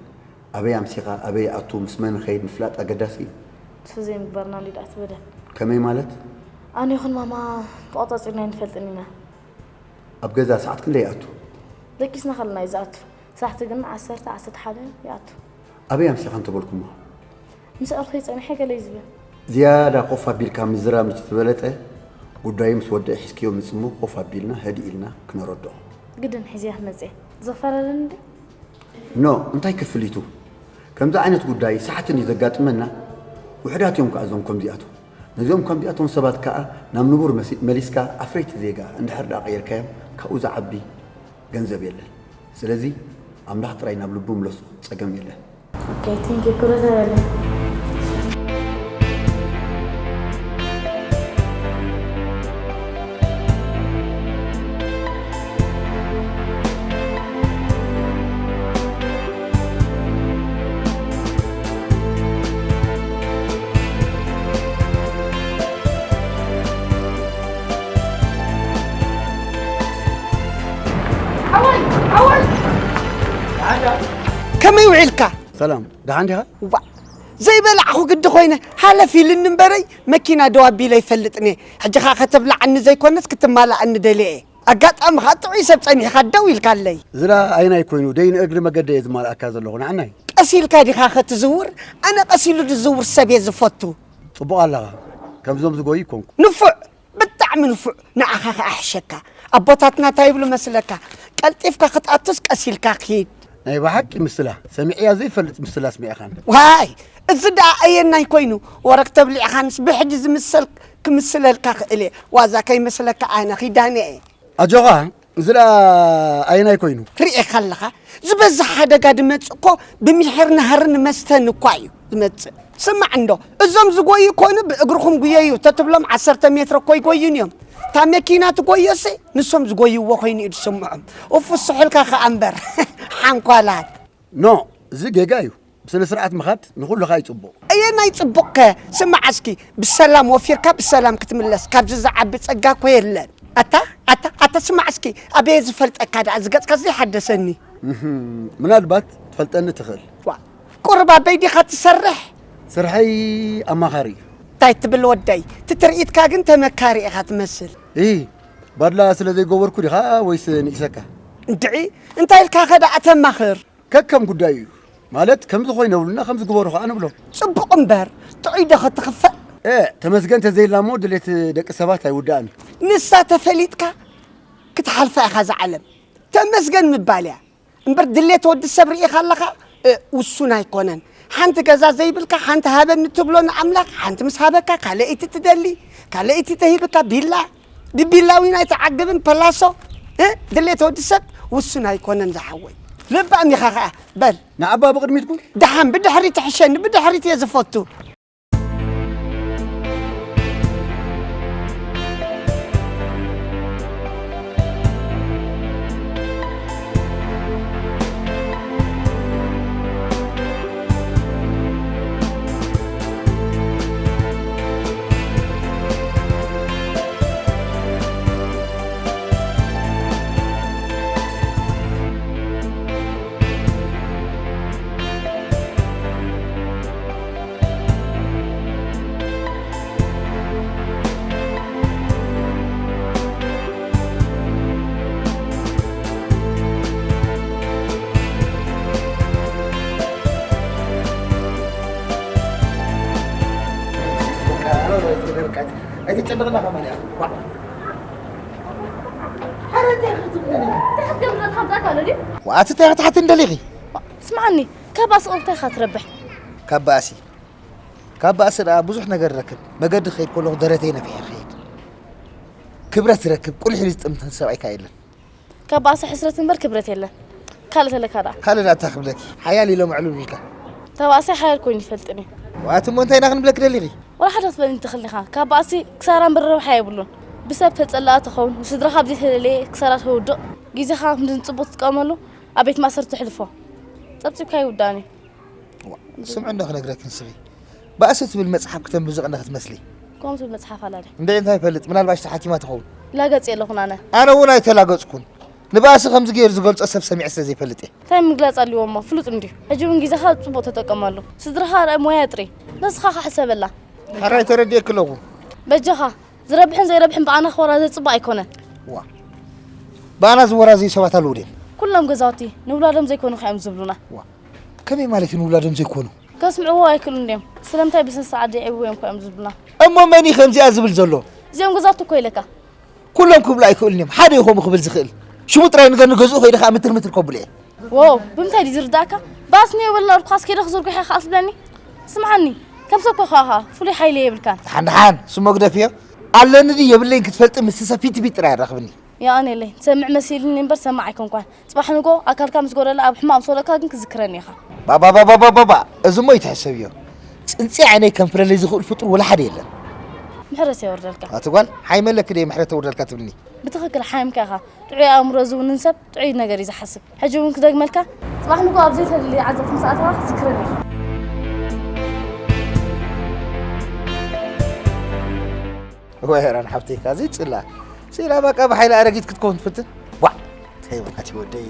ኣበይ ኣምሲኻ፣ ኣበይ ይኣቱ፣ ምስ መን ይኸይድ ምፍላጥ ኣገዳሲ እዩ። ንሱ ዘይምግባርና እንድዩ ደኣ እቲ በደል። ከመይ ማለት? ኣነ ይኹን ማማ ተቖጻጺርና ኣይንፈልጥን ኢና። ኣብ ገዛ ሰዓት ክንደይ ይኣቱ? ደቂስና ከለና እዩ ዝኣቱ። ሳሕቲ ግን ዓሰርተ፣ ዓሰርተ ሓደ ይኣቱ። ኣበይ ኣምሲኻ እንተበልኩሞ? ምስ ኣዕሩኽተይ ጸኒሐ ገለ እዩ ዝብል። ዝያዳ ኮፍ ኣቢልካ ምዝራብ ምስ ዝበለጸ፣ ጉዳዩ ምስ ወደአ ሒዝክዮ ምጽእ እሞ ኮፍ ኣቢልና፣ ህድእ ኢልና ክነረድኦ። ግድን ሒዘያ ክመጽእ እየ። ዘፋረረኒ ድዩ? ኖ፣ እንታይ ክፍሊቱ? ከምዚ ዓይነት ጉዳይ ሳሕቲ እንድዩ ዘጋጥመና፣ ውሑዳት እዮም ከኣ እዞም ከምዚኣቶም። ነዚኦም ከምዚኣቶም ሰባት ከኣ ናብ ንቡር መሲ-፣ መሊስካ ኣፍረይቲ ዜጋ እንድሕር ደኣ ቀይርካዮም፣ ካብኡ ዝዓቢ ገንዘብ የለን። ስለዚ ኣምላኽ ጥራይ ናብ ልቡ ምለሶ፣ ጸገም የለን። ኦኬ፣ ቴንክ ዩ፣ ክብረት ይሃበለይ። ሓወይ፣ ሓወይ! ከመይ ውዒልካ? ሰላም፣ ደሓን ዲኻ? ዋእ፣ ዘይበላዕኹ ግዲ ኮይነ፣ ሃለፍ ኢልኒ እምበረይ፣ መኪና ደው ኣቢለ ኣይፈልጥን እየ። ሕጂ ኸኣ ከተብልዓኒ ዘይኮነስ ክትማላኣኒ ደልየ እየ። ኣጋጣሚ ኸኣ ጥዑይ ሰብ ጸኒሕካ ደው ኢልካለይ። እዚ ደኣ ኣይናይ ኮይኑ፣ ደይ ንእግሪ መገዲ እየ ዝማልኣካ ዘለኹ፣ ንዓናይ። ቀስ ኢልካ ዲኻ ኸ ትዝውር? ኣነ ቀስ ኢሉ ዝዝውር ሰብ እየ ዝፈቱ። ጽቡቕ ኣለኻ። ከምዞም ዝጎዩ ኣይኮንኩ። ንፉዕ! ብጣዕሚ ንፉዕ፣ ንዓኻ ከኣ ሕሸካ። ኣቦታትና እንታይ ይብሉ መስለካ? ቀልጢፍካ ክትኣቱስ ቀስ ኢልካ ኪድ። ናይ ብሓቂ ምስላ፣ ሰሚዐያ ዘይፈልጥ ምስላ ኣስሚዕኻኒ። ዋይ፣ እዚ ደኣ ኣየናይ ኮይኑ? ወረግ ተብሊዕኻንስ ብሕጂ ዝምሰል ክምስለልካ ክእል እየ። ዋዛ ከይመስለካ ኣነ ኪዳነ እየ። ኣጆኻ፣ እዚ ደኣ ኣየናይ ኮይኑ? ርኢኻ ኣለኻ? ዝበዝሕ ሓደጋ ድመጽእ እኮ ብምሒር ናህርን መስተን እኳ እዩ ዝመጽእ። ስማዕ እንዶ፣ እዞም ዝጎዩ ኮኑ ብእግርኹም ጉየዩ ተትብሎም ዓሰርተ ሜትሮ እኮ ኣይጎዩን እዮም። እታ መኪና ትጎዮሲ ንሶም ዝጎይዎ ኮይኑ እዩ ዝስምዖም። እፉ ስሑልካ ከኣ እምበር፣ ሓንኳላት። ኖ፣ እዚ ጌጋ እዩ። ብስነ ስርዓት ምኻድ ንኹሉ ከኣ እዩ ጽቡቕ። ኣየናይ ጽቡቕ ከ? ስማዕ እስኪ፣ ብሰላም ወፊርካ ብሰላም ክትምለስ ካብዚ ዝዓቢ ጸጋ እኮ የለን። ኣታ፣ ኣታ፣ ኣታ። ተስማዕ እስኪ፣ ኣበየ ዝፈልጠካ ደኣ፣ እዚ ገጽካስ ዘይሓደሰኒ። እህም፣ ምናልባት ትፈልጠኒ ትኽእል። ዋ፣ ቁሩብ ኣበይ ዲኻ ትሰርሕ? ስርሐይ ኣማኻሪ እዩ። እንታይ ትብል ወደይ? እቲ ትርኢትካ ግን ተመካሪ ኢኻ ትመስል። እ፣ ባድላ ስለ ዘይገበርኩ ዲኻ ወይስ ንኢሰካ? እንድዒ፣ እንታይ ኢልካ ከ ደኣ ተማኽር? ከከም ጉዳዩ እዩ። ማለት፣ ከምዚ ኮይነብሉና ከምዚ ግበሩ ኸኣ ንብሎ። ጽቡቕ እምበር፣ ጥዑይ ዶ ኸትኽፈእ? እ፣ ተመስገን ተዘይላ እሞ ድሌት ደቂ ሰባት ኣይውዳእን። ንሳ ተፈሊጥካ ክትሓልፋ ኢኻ እዛ ዓለም። ተመስገን ምባል እያ። እምበር ድሌት ወዲ ሰብ ርኢኻ ኣለኻ? እ፣ ውሱን ኣይኮነን። ሓንቲ ገዛ ዘይብልካ፣ ሓንቲ ሃበኒ ትብሎ ንኣምላኽ፣ ሓንቲ ምስ ሃበካ፣ ካልኣይቲ ትደሊ፣ ካልኣይቲ ተሂብካ፣ ቢላ፣ ብቢላ ዊን ኣይትዓግብን፣ ፐላሶ። እ፣ ድሌት ወዲ ሰብ ውሱን ኣይኮነን ዝሓወይ። ለባም ኢኻ ኸኣ። በል። ንዓባ ብቕድሚትኩም። ደሓን ብድሕሪት ትሕሸኒ፣ ብድሕሪት እየ ዝፈቱ። ኣይትጨነቕና ከማን እያ። ዋ። ሓረ እንታይ ክትብለኒ? እንታይ ክትገብር ዘለኻ? ምጻእካ ኣሎ ድዩ? ዋ፣ ኣቲ እንታይ ክትሓትኒ ደሊኺ? ስምዓኒ፣ ካብ ባእሲ እንታይ ኢኻ ትረብሕ? ካብ ባእሲ? ካብ ባእሲ ደኣ ብዙሕ ነገር እረክብ። መገዲ ክኸይድ ከለኹ ደረተይ ነፊሐ ክኸይድ። ክብረት ዝረክብ፣ ቁሊሕ ኢሉ ዝጥምተን ሰብኣይ ከኣ የለን። ካብ ባእሲ ሕስረት እምበር ክብረት የለን። ካልእ ተለካ ደኣ? ካልእ ደኣ እንታይ ክብለኪ? ሓያል ኢሎም ኣዕልሉ ኢልካ። ተባእሳይ ሓያል ኮይኑ ይፈልጥን እዩ። ዋእ፣ እሞ እንታይ ኢና ክንብለኪ ደሊኺ? ዋላ ሓደ ክትብለኒ ትኽእል ኢኻ። ካብ ባእሲ ክሳራ እምበር ረብሓ የብሉን። ብሰብ ተጸላእ ትኸውን፣ ንስድራኻ ብዘይተደለየ ክሳራ ተውድቕ፣ ግዜኻ ከምዚ ንጽቡቕ ትጥቀመሉ፣ ኣብ ቤት ማእሰርቲ ተሕልፎ። ጸብጺብካ ይውዳእን እዩ። ዋ፣ ስምዒ እንዶ ክነግረኪ ንስኺ። ባእሲ ትብል መጽሓፍ ክተንብቢ ዝቐነኺ ትመስሊ። ከምኡ ትብል መጽሓፍ ኣላ ድያ? እንድዒ እንታይ ይፈልጥ፣ ምናልባሽ ተሓኪማ ትኸውን። ላገጽ የለኹን ኣነ። ኣነ እውን ኣይተላገጽኩን። ንባእሲ ከምዚ ገይሩ ዝገልጾ ሰብ ሰሚዐ ስለ ዘይፈልጥ እየ። እንታይ ምግላጽ ኣልዎ እሞ፣ ፍሉጥ እንድዩ። ሕጂ እውን ግዜኻ ጽቡቕ ተጠቀመሉ። ስድራኻ ርኣይ፣ ሞያ ጥሪ። ነስኻ ኸኣ ሕሰበላ። ሕራይ ተረዲኤኪ ኣለኹ። በጃኻ፣ ዝረብሕን ዘይረብሕን ብኣና ክወራዘ ጽቡቕ ኣይኮነን። ዋ። ብኣና ዝወራዘዩ ሰባት ኣለዉ ድዮም? ኩሎም ገዛውቲ ንውላዶም ዘይኮኑ ከ እዮም ዝብሉና። ዋ። ከመይ ማለት እዩ ንውላዶም ዘይኮኑ? ከስምዕዎ ኣይክእሉን ድዮም? ስለምንታይ ብስነ ስርዓት ደይዕብዎ እዮም ከ እዮም ዝብሉና። እሞ መን እዩ ከምዚኣ ዝብል ዘሎ? እዚኦም ገዛውቲ እኮ ኢለካ። ኩሎም ክብሉ ኣይክእሉን እዮም። ሓደ እዩ ከምኡ ክብል ዝኽእል። ሽሙ ጥራይ ንገርኒ፣ ገዝኡ ከይደ ከኣ ምትር ምትር ከብሎ እየ። ዎው፣ ብምንታይ ድዩ ዝርዳእካ? ባእሲ እኒኦ በልና እኳስ ከይደ ክዝርግሖ እየ ከኣ ትብለኒ? ስምዓኒ፣ ከም ሰብ እኮ ኢኻ፣ ፍሉይ ሓይሊ የብልካን። ደሓን ደሓን፣ ስሞ ግደፍዮ። ኣለኒ ድዩ የብለይን ክትፈልጢ ምስቲ ሰብ ፊት ቢት ጥራይ ኣራኽብኒ። የቐንየለይ፣ ትሰምዕ መሲሉኒ እምበር ሰማዕ ኣይኮንኳን። ጽባሕ ንግሆ ኣካልካ ምስ ጎደለ ኣብ ሕማቕ ምስ ወደቕካ ግን ክዝክረኒ ኢኻ። ባባባባባባ፣ እዚ እሞ ይትሕሰብዮ። ጽንጺ ዓይነይ ከንፍረለይ ዝኽእል ፍጡር ወላ ሓደ የለን። ምሕረት የወርደልካ። ኣቲ ጓል፣ ሓይሚ ኣለኪ ድየ ምሕረት ተውርደልካ ትብልኒ? ብትኽክል ሓይምካ ኢኻ። ጥዑይ ኣእምሮ ዝውንን ሰብ ጥዑይ ነገር እዩ ዝሓስብ። ሕጂ እውን ክደግመልካ፣ ጽባሕ ንግሆ ኣብ ዘይተደልየ ዓዘቕቲ ምስ ኣተኻ ክዝክረኒ ኢኻ። ወይ ሄራን ሓብተይ፣ ካዚ ጽላ። ስኢላ በቃ ብሓይሊ ኣረጊት ክትከውን ትፍትን። ዋዕ! እንታይ በቃ እቲ ወደይ።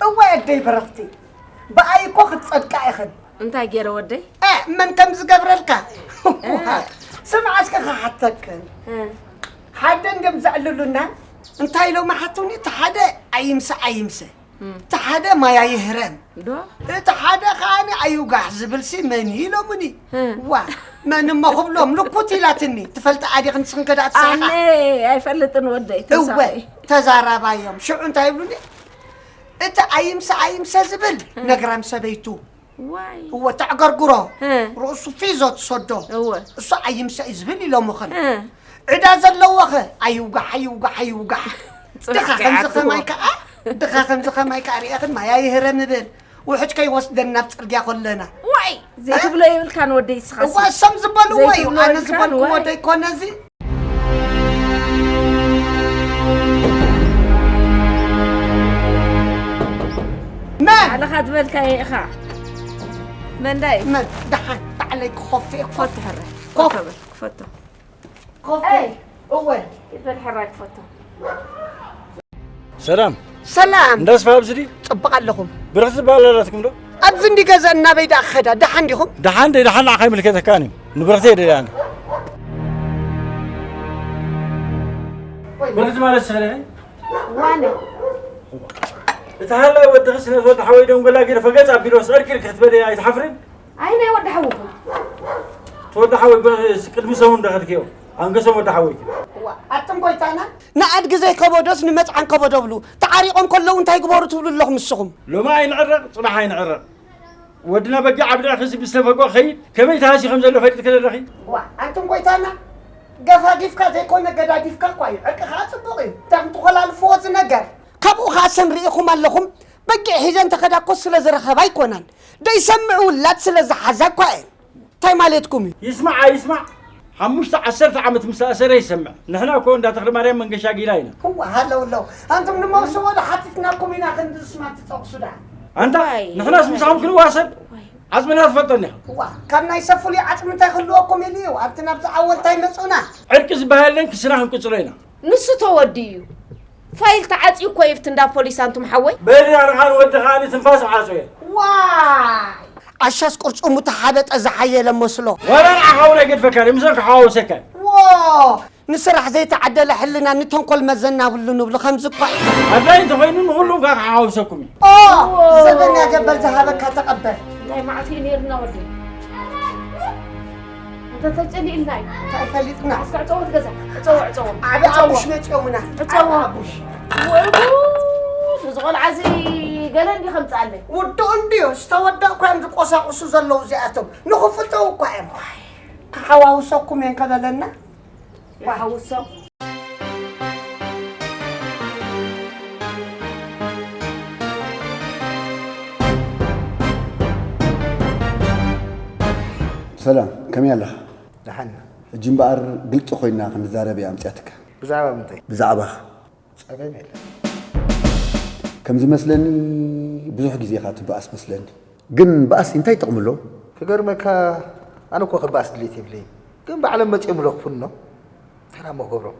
እዋይ ኣደይ በረኽቲ፣ ብኣይ እኮ ክትጸድቃ ኢኽን። እንታይ ገይረ ወደይ? እ፣ መን ከም ዝገብረልካ? እ። ስምዓ እስከ ክሓተክን። እ። ሓደ እንድዮም ዘዕልሉና፣ እንታይ ኢሎም ሓቱኒ? እቲ ሓደ ኣይምሰ፣ ኣይምሰ። እም። እቲ ሓደ ማያ ይህረም። ዶ? እቲ ሓደ ከኣኒ ኣይውጋሕ ዝብልሲ መን እዩ ኢሎምኒ። እ። ዋ፣ መን እሞ ክብሎም? ልኩት ኢላትኒ። ትፈልጣ ዲኽን ንስኽን ከ ደኣ ትሰርሓ? ኣነ ኣይፈልጥን ወደይ፣ እወ፣ ተሳኺ። ተዛራባዮም። ሽዑ እንታይ ይብሉኒ? እቲ ኣይምሰ፣ ኣይምሰ ዝብል እ። ነግራም ሰበይቱ። ዋይ። እወ፣ ተዕገርግሮ። እ። ርእሱ ፊዞ ትሰዶ። እወ። እሱ ኣይምሰ እዩ ዝብል ኢሎምኽን። እ። ዕዳ ዘለዎኸ ኣይውጋሕ፣ ኣይውጋሕ፣ ኣይውጋሕ። ጽባሕ ድኻ ከምዚ ከይኣትዎ። ከማይ ከኣ፣ ድኻ ከምዚ ከማይ ከኣ ርኤኽን ማይ ኣይህረም እብል። ውሕጅ ከይወስደን ናብ ጽርግያ ከለና። ዋይ! ዘይትብሎ የብልካን ወደይ እስኻሲ። እዋ፣ እሶም ዝበልዎ እዩ። ዘይትብሎ ኣነ የብልካን፣ ዝበልክዎ ዋይ። ደይኮነ እዚ። መን? ባዕልኻ ዝበልካዮ ኢኻ። መንዳይ? መን? ደሓን፣ ባዕለይ ክኸፍት እየ፣ ክኸፍት። ፈትሐረ። ኮፍ በል፣ ክፈቶ። ኮፍ በል። እወ። ይበል ሕራይ ክፈቶ። ሰላም። ሰላም። እንዳስፋ ኣብዚ ድዩ? ጽቡቕ ኣለኹም። ብርኽቲ ዝበሃል ኣላትኩም ዶ? ኣብዚ እንዲ ገዛ እናበይ ደኣ ክኸዳ? ደሓን ዲኹም? ደሓን ደይ ደሓን ንዓኻ ኣይምልከተካን እዩ። ንብርኽቲ እየ ደልያ ኣነ። ብርኽቲ ማለት ስለ ዋነ። እቲ ሃላይ ወድኺ ስነ ወዲ ሓወይ ደንጎላ ገይረ ፈገጽ ኣቢሎስ ዕርቂ ክትበሊ ኣይትሓፍርን? ኣይ ናይ ወዲ ሓውኹም። ተወዲ ሓወይ ቅድሚ ሰሙን ደኸድክዮ ኣንገሶም ወዲ ሓወይ። ኣቱም ጎይታና ንኣድጊ ዘይከበዶስ ንመጽዓን ከበዶ ብሉ። ተዓሪቖም ከለዉ እንታይ ግበሩ ትብሉ ኣለኹም ንስኹም? ሎሚ ኣይንዕረቕ ጽባሕ ኣይንዕረቕ። ወድና በጊዕ ኣብ ልዕኺ ብዝተፈግኦ ኸይድ ከመይ ተሃስዩ ከም ዘሎ ፈሊጥኪ ዶ ኣለኺ? ዋእ ኣንቱም ጎይታና ገፋጊፍካ ዘይኮነ ገዳጊፍካ እኳ እዩ። ዕርቂ ኸዓ ጽቡቕ እዩ። እንታይ ክትኾላልፍዎ እዚ ነገር? ካብኡ ኸዓ ሰን ርኢኹም ኣለኹም። በጊዕ ሒዘን ተኸዳ እኮ ስለ ዝረኸባ ኣይኮናን። ደይሰምዕ ውላድ ስለ ዝሓዛ እኳ እየን። እንታይ ማለትኩም እዩ? ይስማዕ ኣይስማዕ ሓሙሽተ ዓሰርተ ዓመት ምስ ኣሰረ ይሰምዕ። ንሕና እኮ እንዳ ተኽለማርያም መንገሻ ጊላ ኢና። እዋ ሃለው ለው ኣንቱም ንመውስቦ ዶ ሓቲትናኩም ኢና ክንዲ ስማት ትጠቕሱ ደኣ። ኣንታ ዋይ፣ ንሕናስ ዋይ። ምሳኹም ክንዋሰን ዓጽምና ትፈልጠኒ ኢኻ። እዋ ካብ ናይ ሰብ ፍሉይ ዓጽሚ እንታይ ክህልወኩም ኢሉ እዩ ኣብቲ ናብዚ ዓወልታይ መጹና። ዕርቂ ዝበሃል የለን ክስና ክንቅጽሎ ኢና። ንሱ ተወዲኡ እዩ። ፋይል ተዓጽዩ እኮ እዩ ኣብቲ እንዳ ፖሊስ ኣንቱም ሓወይ። በሊ ኣነ ኸኣ ንወዲ ኸኣ ትንፋስ ዓጽወ። ዋይ ዓሻስ ቅርጹሙ ተሓበጠ ዝሓየለ መስሎ። ዋላ ንዓኻ እውን ኣይገድፈካን እየ፣ ምስኦም ክሓዋውሰካ እየ። ዎ! ንስራሕ ዘይተዓደለ ሕልና ንተንኮል መዘና ብሉ ንብሉ ከምዚ እኳ እዩ። ኣድላይ እንተኾይኑ ንኹሉም ከኣ ክሓዋውሰኩም እዩ። ኦ! ዘበን ያገበል ዝሃበካ ተቐበል። እንታይ መዓት እዩ ነይርና ወደይ? እንተ ተጨሊእልና እዩ። እንታይ ፈሊጥና? እስከ ዕጸዎ እቲ ገዛ። ዕጸዎ፣ ዕጸዎ። ዓቢ ዕጸዎ። ኣቡሽ መጺኦምና። ዕጸዎ። ዓቢ ኣቡሽ። ወይ ጉድ! እዚ ቆልዓ እዚ ገለ እንዲ ከምጽኣለይ። ውድኡ እንድዩ። ዝተወደእኳ እዮም ዝቆሳቑሱ ዘለዉ እዚኣቶም። ንኽፍተው እኳ እዮም። ክሓዋውሰኩም እየን ከበለና። ይሓውሶ። ሰላም፣ ከመይ ኣለኻ? ደሓን። ሕጂ እምበኣር ግልጺ ኮይና ክንዛረብ እያ ኣምጺኣትካ። ብዛዕባ ምንታይ? ብዛዕባኻ። ጸገም የለን። ከም ዝመስለኒ ብዙሕ ግዜ ኢኻ ትበኣስ መስለኒ። ግን ባእሲ እንታይ ጥቕሚ ኣለዎ? ክገርመካ ኣነ እኮ ክበኣስ ድሌት የብለይን። ግን ባዕሎም መጺኦም ለኽፉኒ ዶ? እንታይ ደኣ እሞ ክገብሮም?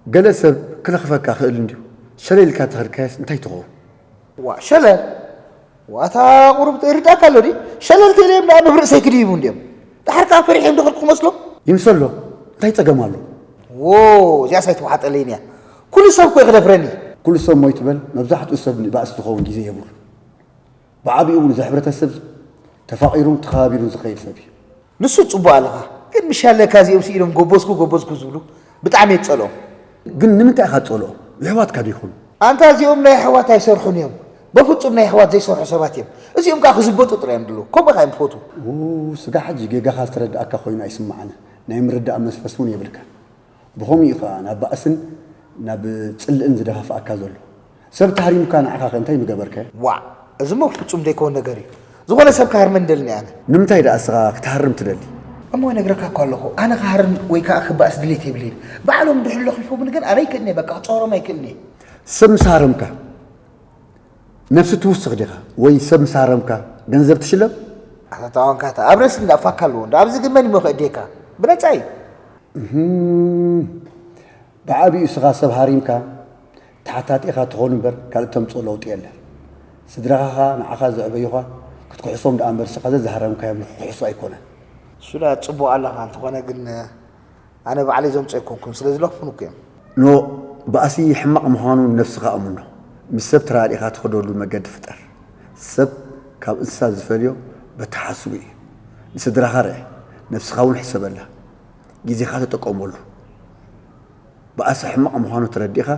ገለ ሰብ ክለኽፈካ ክእል እንድዩ። ሸለል ኢልካ ተኸድካዮስ እንታይ ትኸውን? ዋእ ሸለል ዋታ ቁሩብ ይርዳእካ ኣሎ ድዩ? ሸለል ተኢለዮም ደኣ ብርእሰይ ክድይቡ እንድዮም። ደሓር ከኣ ፈሪሖም ዶ ከድኩ ክመስሎም? ይምሰሎ። እንታይ ጸገም ኣሎ? ዎ እዚኣስ ኣይተዋሓጠለይን እያ። ኩሉ ሰብ እኮ እዩ ክደፍረኒ። ኩሉ ሰብ ሞይቱ በል መብዛሕትኡ ሰብ ንባእሲ ዝኸውን ግዜ የብሉን። ብዓቢኡ እውን እዚ ሕብረተሰብ ተፋቒሩን ተኸባቢሩን ዝኸይድ ሰብ እዩ። ንሱ ጽቡቕ ኣለኻ ግን ምሽ ኣለካ እዚኦም ስኢኖም ጎበዝኩ ጎበዝኩ ዝብሉ ብጣዕሚ እየ ዝጸልኦም። ግን ንምንታይ ኢኻ ትጸልኦም? የሕዋትካ ዶ ይኾኑ? ኣንታ እዚኦም ናይ ኣሕዋት ኣይሰርሑን እዮም። በፍጹም ናይ ኣሕዋት ዘይሰርሑ ሰባት እዮም። እዚኦም ከኣ ክዝበጡ ጥራይ እዮም ድልው። ከምኡ ኢኻ እዮም ትፈትዉ። ው ስጋዕ ሕጂ ጌጋኻ ዝተረድኣካ ኮይኑ ኣይስምዓንን። ናይ ምርዳእ መንፈስ እውን የብልካን። ብኸምኡ እዩ ኸኣ ናብ ባእስን ናብ ጽልእን ዝደፋፍኣካ ዘሎ። ሰብ ተሃሪሙካ ንዓኻኸ እንታይ ምገበርካዮ? ዋእ! እዚሞ ፍጹም ዘይከውን ነገር እዩ። ዝኾነ ሰብ ክሃርመኒ ደልኒ ኣነ። ንምንታይ ደኣ እስኻ ክትሃርም ትደሊ? እሞ እነግረካ እኮ ኣለኹ፣ ኣነ ክሃርም ወይ ከኣ ክባእስ ድሌት የብለይን። ባዕሎም እንድሕር ለኺፎምኒ ግን ኣነ ኣይክእልን እየ፣ በቃ ክጸወሮም ኣይክእልን እየ። ሰብ ምስ ሃረምካ ነብሲ ትውስኽ ዲኻ? ወይ ሰብ ምስ ሃረምካ ገንዘብ ትሽለም? ኣታ ተዋንካታ ኣብ ርእሲ እንዳፋካ ኣለዎ እንዶ ኣብዚ ግን መን ይሞ ከእድየካ? ብነጻ እዩ። እህም። ብዓቢኡ እስኻ ሰብ ሃሪምካ ተሓታቲ ኢኻ ትኾን እምበር ካልእ ተምጽኦ ለውጢ የለን። ስድራኻ ኸኣ ንዓኻ ዘዕበዩኻ ክትክሕሶም ደኣ እምበር እስኻ ዘዝሃረምካዮም ንኽክሕሱ ኣይኮነን። እሱ ደኣ ጽቡቕ ኣለኻ እንተኾነ ግን ኣነ ባዕለይ ዘምጽኦ ኣይኮንኩን ስለ ዝለኽፉኒ እኮ እዮም። ኖእ ባእሲ ሕማቕ ምዃኑ ንነብስኻ ኣምኖ። ምስ ሰብ ተራዲእኻ ትኸደሉ መገዲ ፍጠር። ሰብ ካብ እንስሳ ዝፈልዮ በቲ ሓስቡ እዩ። ንስድራኻ ርኣ፣ ነብስኻ እውን ሕሰበላ። ግዜኻ ተጠቀመሉ። ባእሲ ሕማቕ ምዃኑ ተረዲእኻ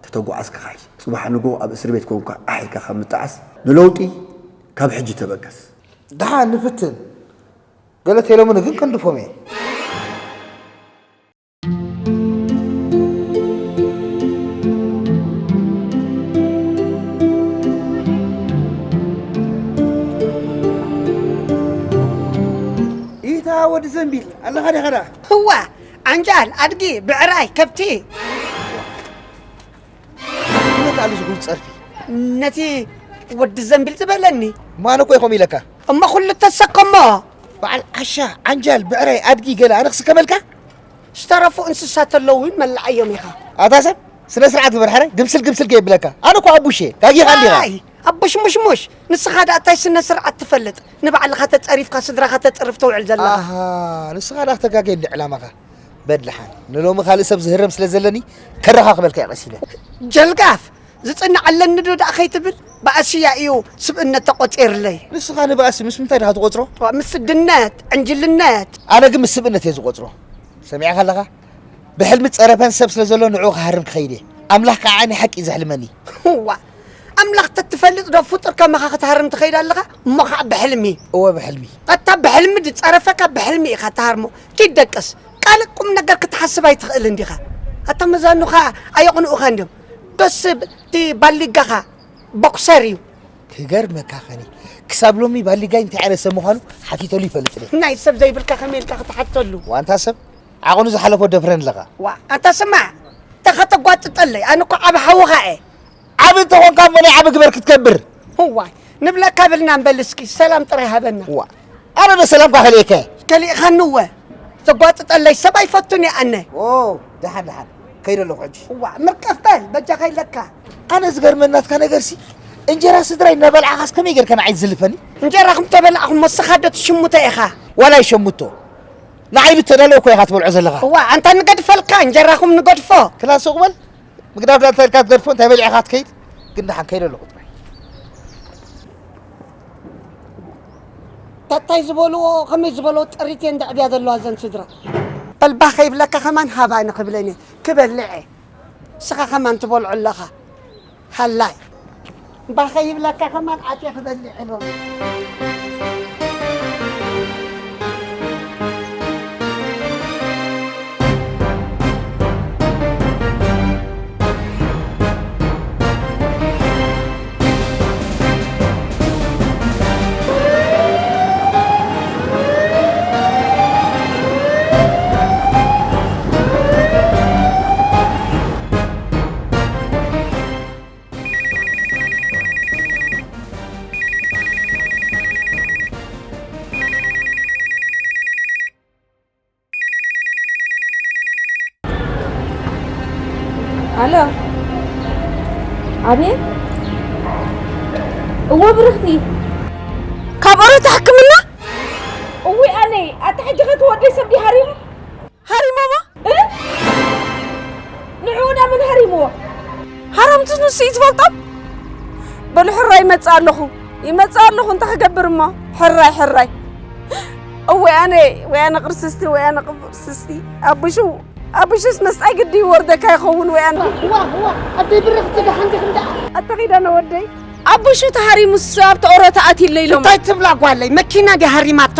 ተተጓዓዝካ ሓይሽ። ጽባሕ ንግሆ ኣብ እስርቤት ኮንካ ዓሕ ኢልካ ካብ ምጥዓስ ንለውጢ ካብ ሕጂ ተበገስ። ደሓን ንፍትን። ገለ ተይሎምኒ ግን ከንድፎም እየ። ኢታ ወዲ ዘንቢል ኣለኻ ዲኻ ደኣ? ህዋ ዓንጃል ኣድጊ ብዕራይ ከብቲ። መን ኣሉ ዝኹሉ ጸርፊ? ነቲ ወዲ ዘንቢል ዝበለኒ። ማን እኮ ኢኹም ኢለካ? እሞ ኩሉ ተሰከሞ። በዓል ዓሻ፣ ዓንጃል፣ ብዕራይ፣ ኣድጊ ገለ ኣነ ክስከመልካ? ዝተረፉ እንስሳት ኣለዉ እውን መላዓዮም ኢኻ። ኣታ ሰብ፣ ስነ ስርዓት ግበር፣ ሓራይ ግምስል ግምስል ከየብለካ። ኣነ እኮ ኣቡሽ እየ፣ ጋጊኻ እንዲኻ። ኣይ፣ ኣቡሽ ሙሽሙሽ፣ ንስኻ ደኣ እንታይ ስነ ስርዓት ትፈልጥ? ንባዕልኻ ተጸሪፍካ ስድራኻ ተጽርፍ ተውዕል ዘለኻ። ኣሃ፣ ንስኻ ደኣ ክተጋገየኒ ዕላማኻ። በድልሓን፣ ንሎሚ ካልእ ሰብ ዝህረም ስለ ዘለኒ፣ ከረኻኽበልካ እየ ቀስ ኢለ። ጀልጋፍ፣ ዝጽንዓለኒ ዶ ደኣ ከይትብል፣ ባእሲ እያ እዩ ስብእነት ተቖጺርለይ። ንስኻ ንባእሲ ምስ ምንታይ ዲኻ ትቖጽሮ? ዋ፣ ምስ ስድነት፣ ዕንጅልነት። ኣነ ግን ምስ ስብእነት እየ ዝቖጽሮ። ሰሚዕካ ኣለኻ? ብሕልሚ ጸረፈን ሰብ ስለ ዘሎ ንዕኡ ክሃርም ክኸይድ እየ። ኣምላኽ ከኣ ናይ ሓቂ እዩ ዘሕልመኒ። እዋ፣ ኣምላኽ ተትፈልጥ ዶ ፍጡር ከማኻ ክትሃርም ትኸይድ ኣለኻ? እሞ ኸዓ ብሕልሚ። እወ፣ ብሕልሚ። ኣታ ብሕልሚ ዝጸረፈካ ብሕልሚ ኢኻ ትሃርሞ። ኪድ ደቅስ። ካልእ ቁም ነገር ክትሓስብ ኣይትኽእልን ዲኻ? ኣታ መዛኑኻ ኣየቕንኡኻን ድዮም? ዶስ እቲ ባሊጋኻ ቦክሰር እዩ። ክገርመካ ኸኒ፣ ክሳብ ሎሚ ባሊጋይ እንታይ ዓይነት ሰብ ምዃኑ ሓቲተሉ ይፈልጥን እየ። ናይ ሰብ ዘይብልካ ከመይ ኢልካ ክትሓተሉ? ዋንታ ሰብ ዓቕኑ ዝሓለፎ ደፍረን ኣለኻ። ዋ፣ ኣንታ ስማዕ፣ ተኸተጓጥጠለይ፣ ኣነ እኮ ዓቢ ሓውኻ እየ። ዓቢ እንተኾንካ እሞ ናይ ዓቢ ግበር ክትገብር። እዋይ፣ ንብለካ ብልና እምበል እስኪ፣ ሰላም ጥራይ ሃበና። ዋ፣ ኣነ ዶ ሰላምካ ከሊእከ? ከሊእኻኒ እወ። ዘጓጥጠለይ ሰብ ኣይፈቱን እየ ኣነ። ኦ፣ ደሓን ደሓን፣ ከይደ ኣለኹ ሕጂ። እዋ፣ ምርቀፍ በል፣ በጃኻ ኢለካ። ኣነ ዝገርመኒ ናትካ ነገርሲ፣ እንጀራ ስድራይ እናበላዕኻስ ከመይ ጌርካ ንዓይ ትዝልፈኒ? እንጀራኹም ተበላዕኹም፣ ወስኻ ዶ ትሽሙተ ኢኻ? ዋላ ይሸምቶ። ንዓይ ዝተዳለወ እኮ ኢኻ ትበልዖ ዘለኻ። እዋ፣ ኣንታ ንገድፈልካ፣ እንጀራኹም ንገድፎ። ክላ ሱቕ በል። ምግዳፍ ዳንታ ኢልካ ትገድፎ፣ እንታይ በሊዕኻ ትከይድ? ግን ደሓን ከይደ ኣለኹ ጥራይ። ታታይ ዝበልዎ፣ ከመይ ዝበልዎ ጥሪት እየን ደዕብያ ዘለዋ እዘን ስድራ። በል ባህ ከይብለካ ከማን ሃባ ንኽብለኒ፣ ክበልዕ እየ። ንስኻ ከማን ትበልዖ ኣለኻ። ሃላይ። ባህ ከይብለካ ከማን ኣትየ ክበልዕ እየ ሎሚ። ኣሎ። ኣቤት። እወ ብርኽቲ። ካብ ኦሮታ ሕክምና? እውይ ኣነይ፣ ኣታ ሕጂ ኸ ትወደይ ሰብ ድዩ ሃሪሙ? ሃሪሞማ? እ? ንዕኡ ዳ መን ሃሪምዎ? ሃረምቱ ንሱ እዩ ዝፈልጦም። በሉ ሕራይ ይመጽእ ኣለኹ፣ ይመጽእ ኣለኹ፣ እንታይ ክገብር እሞ? ሕራይ፣ ሕራይ። እወ ኣነ፣ ወይ ኣነ ቅርስስቲ፣ ወይ ኣነ ቅርስስቲ። ኣቡሹ፣ ኣቡሹስ መስጣይ ግዲ ይወርደካ ይኸውን፣ ወይ ኣነ። ዋ፣ ዋ፣ ኣደይ ብርኽቲ ደሓን ዲኽን ደኣ? ኣታ ኺዳነ ወደይ። ኣቡሹ ተሃሪሙስ ኣብቲ ኦሮታ ኣትዩለይ ኢሎም። እንታይ ትብላ ጓለይ? መኪና ድያ ሃሪማቶ?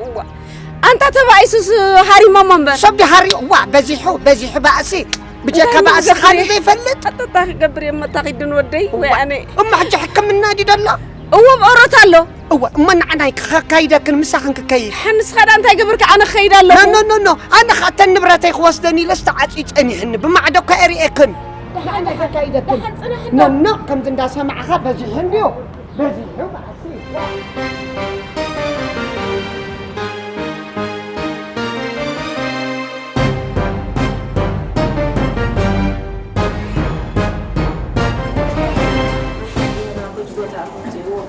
እዋ። ኣንታ ተባኢሱስ ሃሪሞሞ እምበር። ሰብ ድሃሪ፣ እዋ፣ በዚሑ፣ በዚሑ ባእሲ። ብጀካ እንታይ ባእሲ ምገብር ካልእ እየ? ዘይፈልጥ። ኣንታ እንታይ ክገብር እየ? እሞ እንታይ ኺድን ወደይ? እዋ። ወይ ኣነ? እሞ ሕጂ ሕክምና ድዩ ደሎ? እዎ፣ ብኦሮት ኣሎ። እዋ፣ እሞ ንዓናይ ከካይደክን ምሳኽን ክከይድ። ሓንስኻ ደኣ እንታይ ገብርካ? ኣነ ክኸይድ ኣለኹ። ኖ፣ ኖ፣ ኖ፣ ኖ። ኣነ ኸኣ እተን ንብረተይ ክወስደን ኢለስ ተዓጽዩ ጸኒሕኒ። ብማዕዶ እኮ እየ ርእየክን። ደሓን ደሓን ካይደክን። ደሓን ጽናሕና። ኖ፣ ኖ፣ ከምዚ እንዳሰማዕኻ በዚሑ እንድዩ። በዚሑ ባእሲ።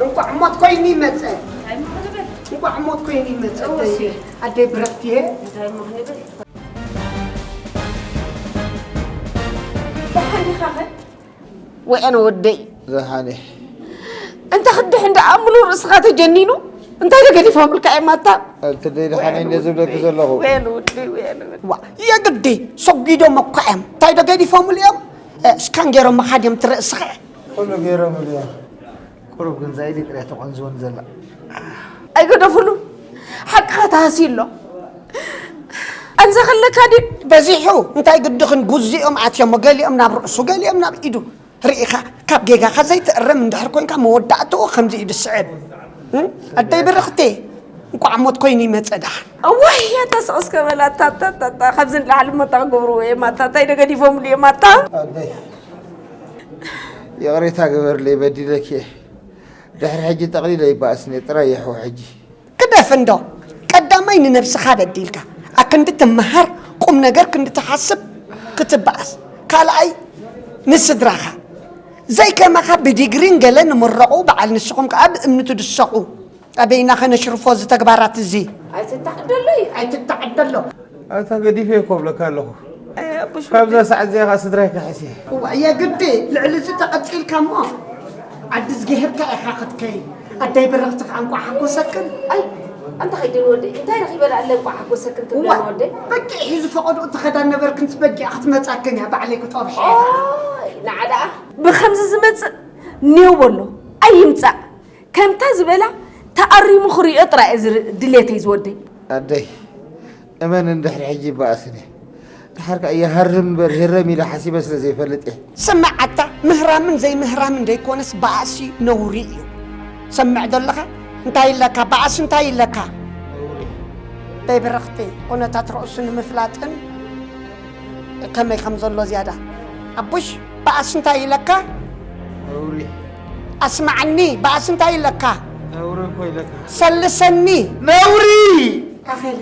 እንቋዕ ሞት ኮይኑ ይመጸ። እንቋዕ ሞት ኮይኑ ይመጸ። ኣደይ፣ ኣደይ ብረኽትየ። ደሓን ዲኻኸ? ወይ ኣነ ወደይ። ደሓን እየ። እንተ ክድሕን ደኣ ምሉእ ርእስኻ ተጀኒኑ፣ እንታይ ዶ ገዲፎምልካ እዮም ኣታ? ኣቲ ደይ ደሓን እየ እንደ ዝብለኪ ዘለኹ። ወይ ኣነ ወደይ፣ ወይ ኣነ ወደይ። ዋ፣ የግዲ ሰጒዶም እኮ እዮም። እንታይ ዶ ገዲፎምሉ እዮም? እ፣ ስካን ገይሮምኻ ድዮም እቲ ርእስኻ? ኩሉ ገይሮምሉ እዮም። ቁሩብ ግን ዛይዲ ጥራይ ተቖንዝወኒ ዘላ። ኣይገደፉሉን። ሓቅኻ ተሃስዩ ኣሎ። ኣንዛ ከለካ ድዩ? በዚሑ። እንታይ ግድኽን ጉዚኦም ኣትዮሞ፣ ገሊኦም ናብ ርእሱ፣ ገሊኦም ናብ ኢዱ። ርኢኻ፣ ካብ ጌጋኻ ዘይትእረም እንድሕር ኮንካ መወዳእትኡ ከምዚ እዩ ዝስዕብ። እም? ኣደይ ብርኽቲ፣ እንቋዕ ሞት ኮይኑ ይመጸ ደሓን። እዋይ፣ ኣታ ስቕ እስከ በል፣ ኣታ፣ ኣታ፣ ኣታ፣ ኣታ፣ ካብዚ ንላዕሊ እሞ እንታይ ክገብርዎ እዮም፣ ኣታ፣ እንታይ ዶ ገዲፎምሉ እዮም፣ ኣታ? ኣደይ፣ ይቕሬታ ግበርለይ፣ በዲለኪ እየ። ድሕሪ ሕጂ ጠቕሊለ ይበኣስኒ ጥራይ ይሕው ሕጂ። ግደፍ እንዶ። ማይ ንነብስኻ በዲልካ ኣክንዲ ትመሃር ቁም ነገር ክንዲ ትሓስብ ክትበኣስ ካልኣይ ንስድራኻ ዘይከማኻ ብዲግሪን ገለ ንምረቑ በዓል ንስኹም ከኣ ብእምኒ ትድሰቑ ኣበይና ኸነሽርፎ እዚ ተግባራት እዚ ኣይትተዓደሎ እዩ ኣይትተዓደሎ ኣታ ገዲፈ እኮ ብለካ ኣለኹ ኣይ ኣቡሽ ካብዛ ሰዓት እዚኣ ኸዓ ስድራይ ክሕስ እየ እዋ የግዲ ልዕሊ እዚ ተቐጺልካ እሞ ዓዲ ዝገህርካ ኢኻ ክትከይድ ኣደይ ብርኽቲ ከዓ እንቋዕ ሓጎሰክን ኣይ ኣንታ ኸይድን ወደይ እንታይ ረኺበ ደኣ ኣለ እንቋዕ ሓጎሰክን ትብለን ወደይ በጊዕ ሒዙ ፈቐድኡ ትኸዳ ነበርክንስ በጊዕ ክትመጻክን እያ ባዕለይ ክጠብሐ እየ ንዓ ደኣ ብኸምዚ ዝመጽእ ኔው በሎ ኣይምጻእ ከምታ ዝበላ ተኣሪሙ ክሪኦ ጥራይ እየ ድሌተይ ዝወደይ ኣደይ እመን እንድሕሪ ሕጂ ይበኣስን እየ ድሓር ከኣ ይሃርም እምበር ይህረም ኢለ ሓሲበ ስለ ዘይፈልጥ እየ። ስማዕ ኣታ ምህራምን ዘይምህራምን ደይኮነስ ባእሲ ነውሪ እዩ። ትሰምዕ ዶ ኣለኻ? እንታይ ኢለካ ባእሲ እንታይ ኢለካ? በይ ብርኽቲ ኩነታት ርእሱ ንምፍላጥን ከመይ ከም ዘሎ ዝያዳ ኣቡሽ ባእሲ እንታይ ኢለካ? ነውሪ። ኣስማዓኒ ባእሲ እንታይ ኢለካ? ነውሪ እኮ ኢለካ። ሰልሰኒ። ነውሪ። ኣኼለ።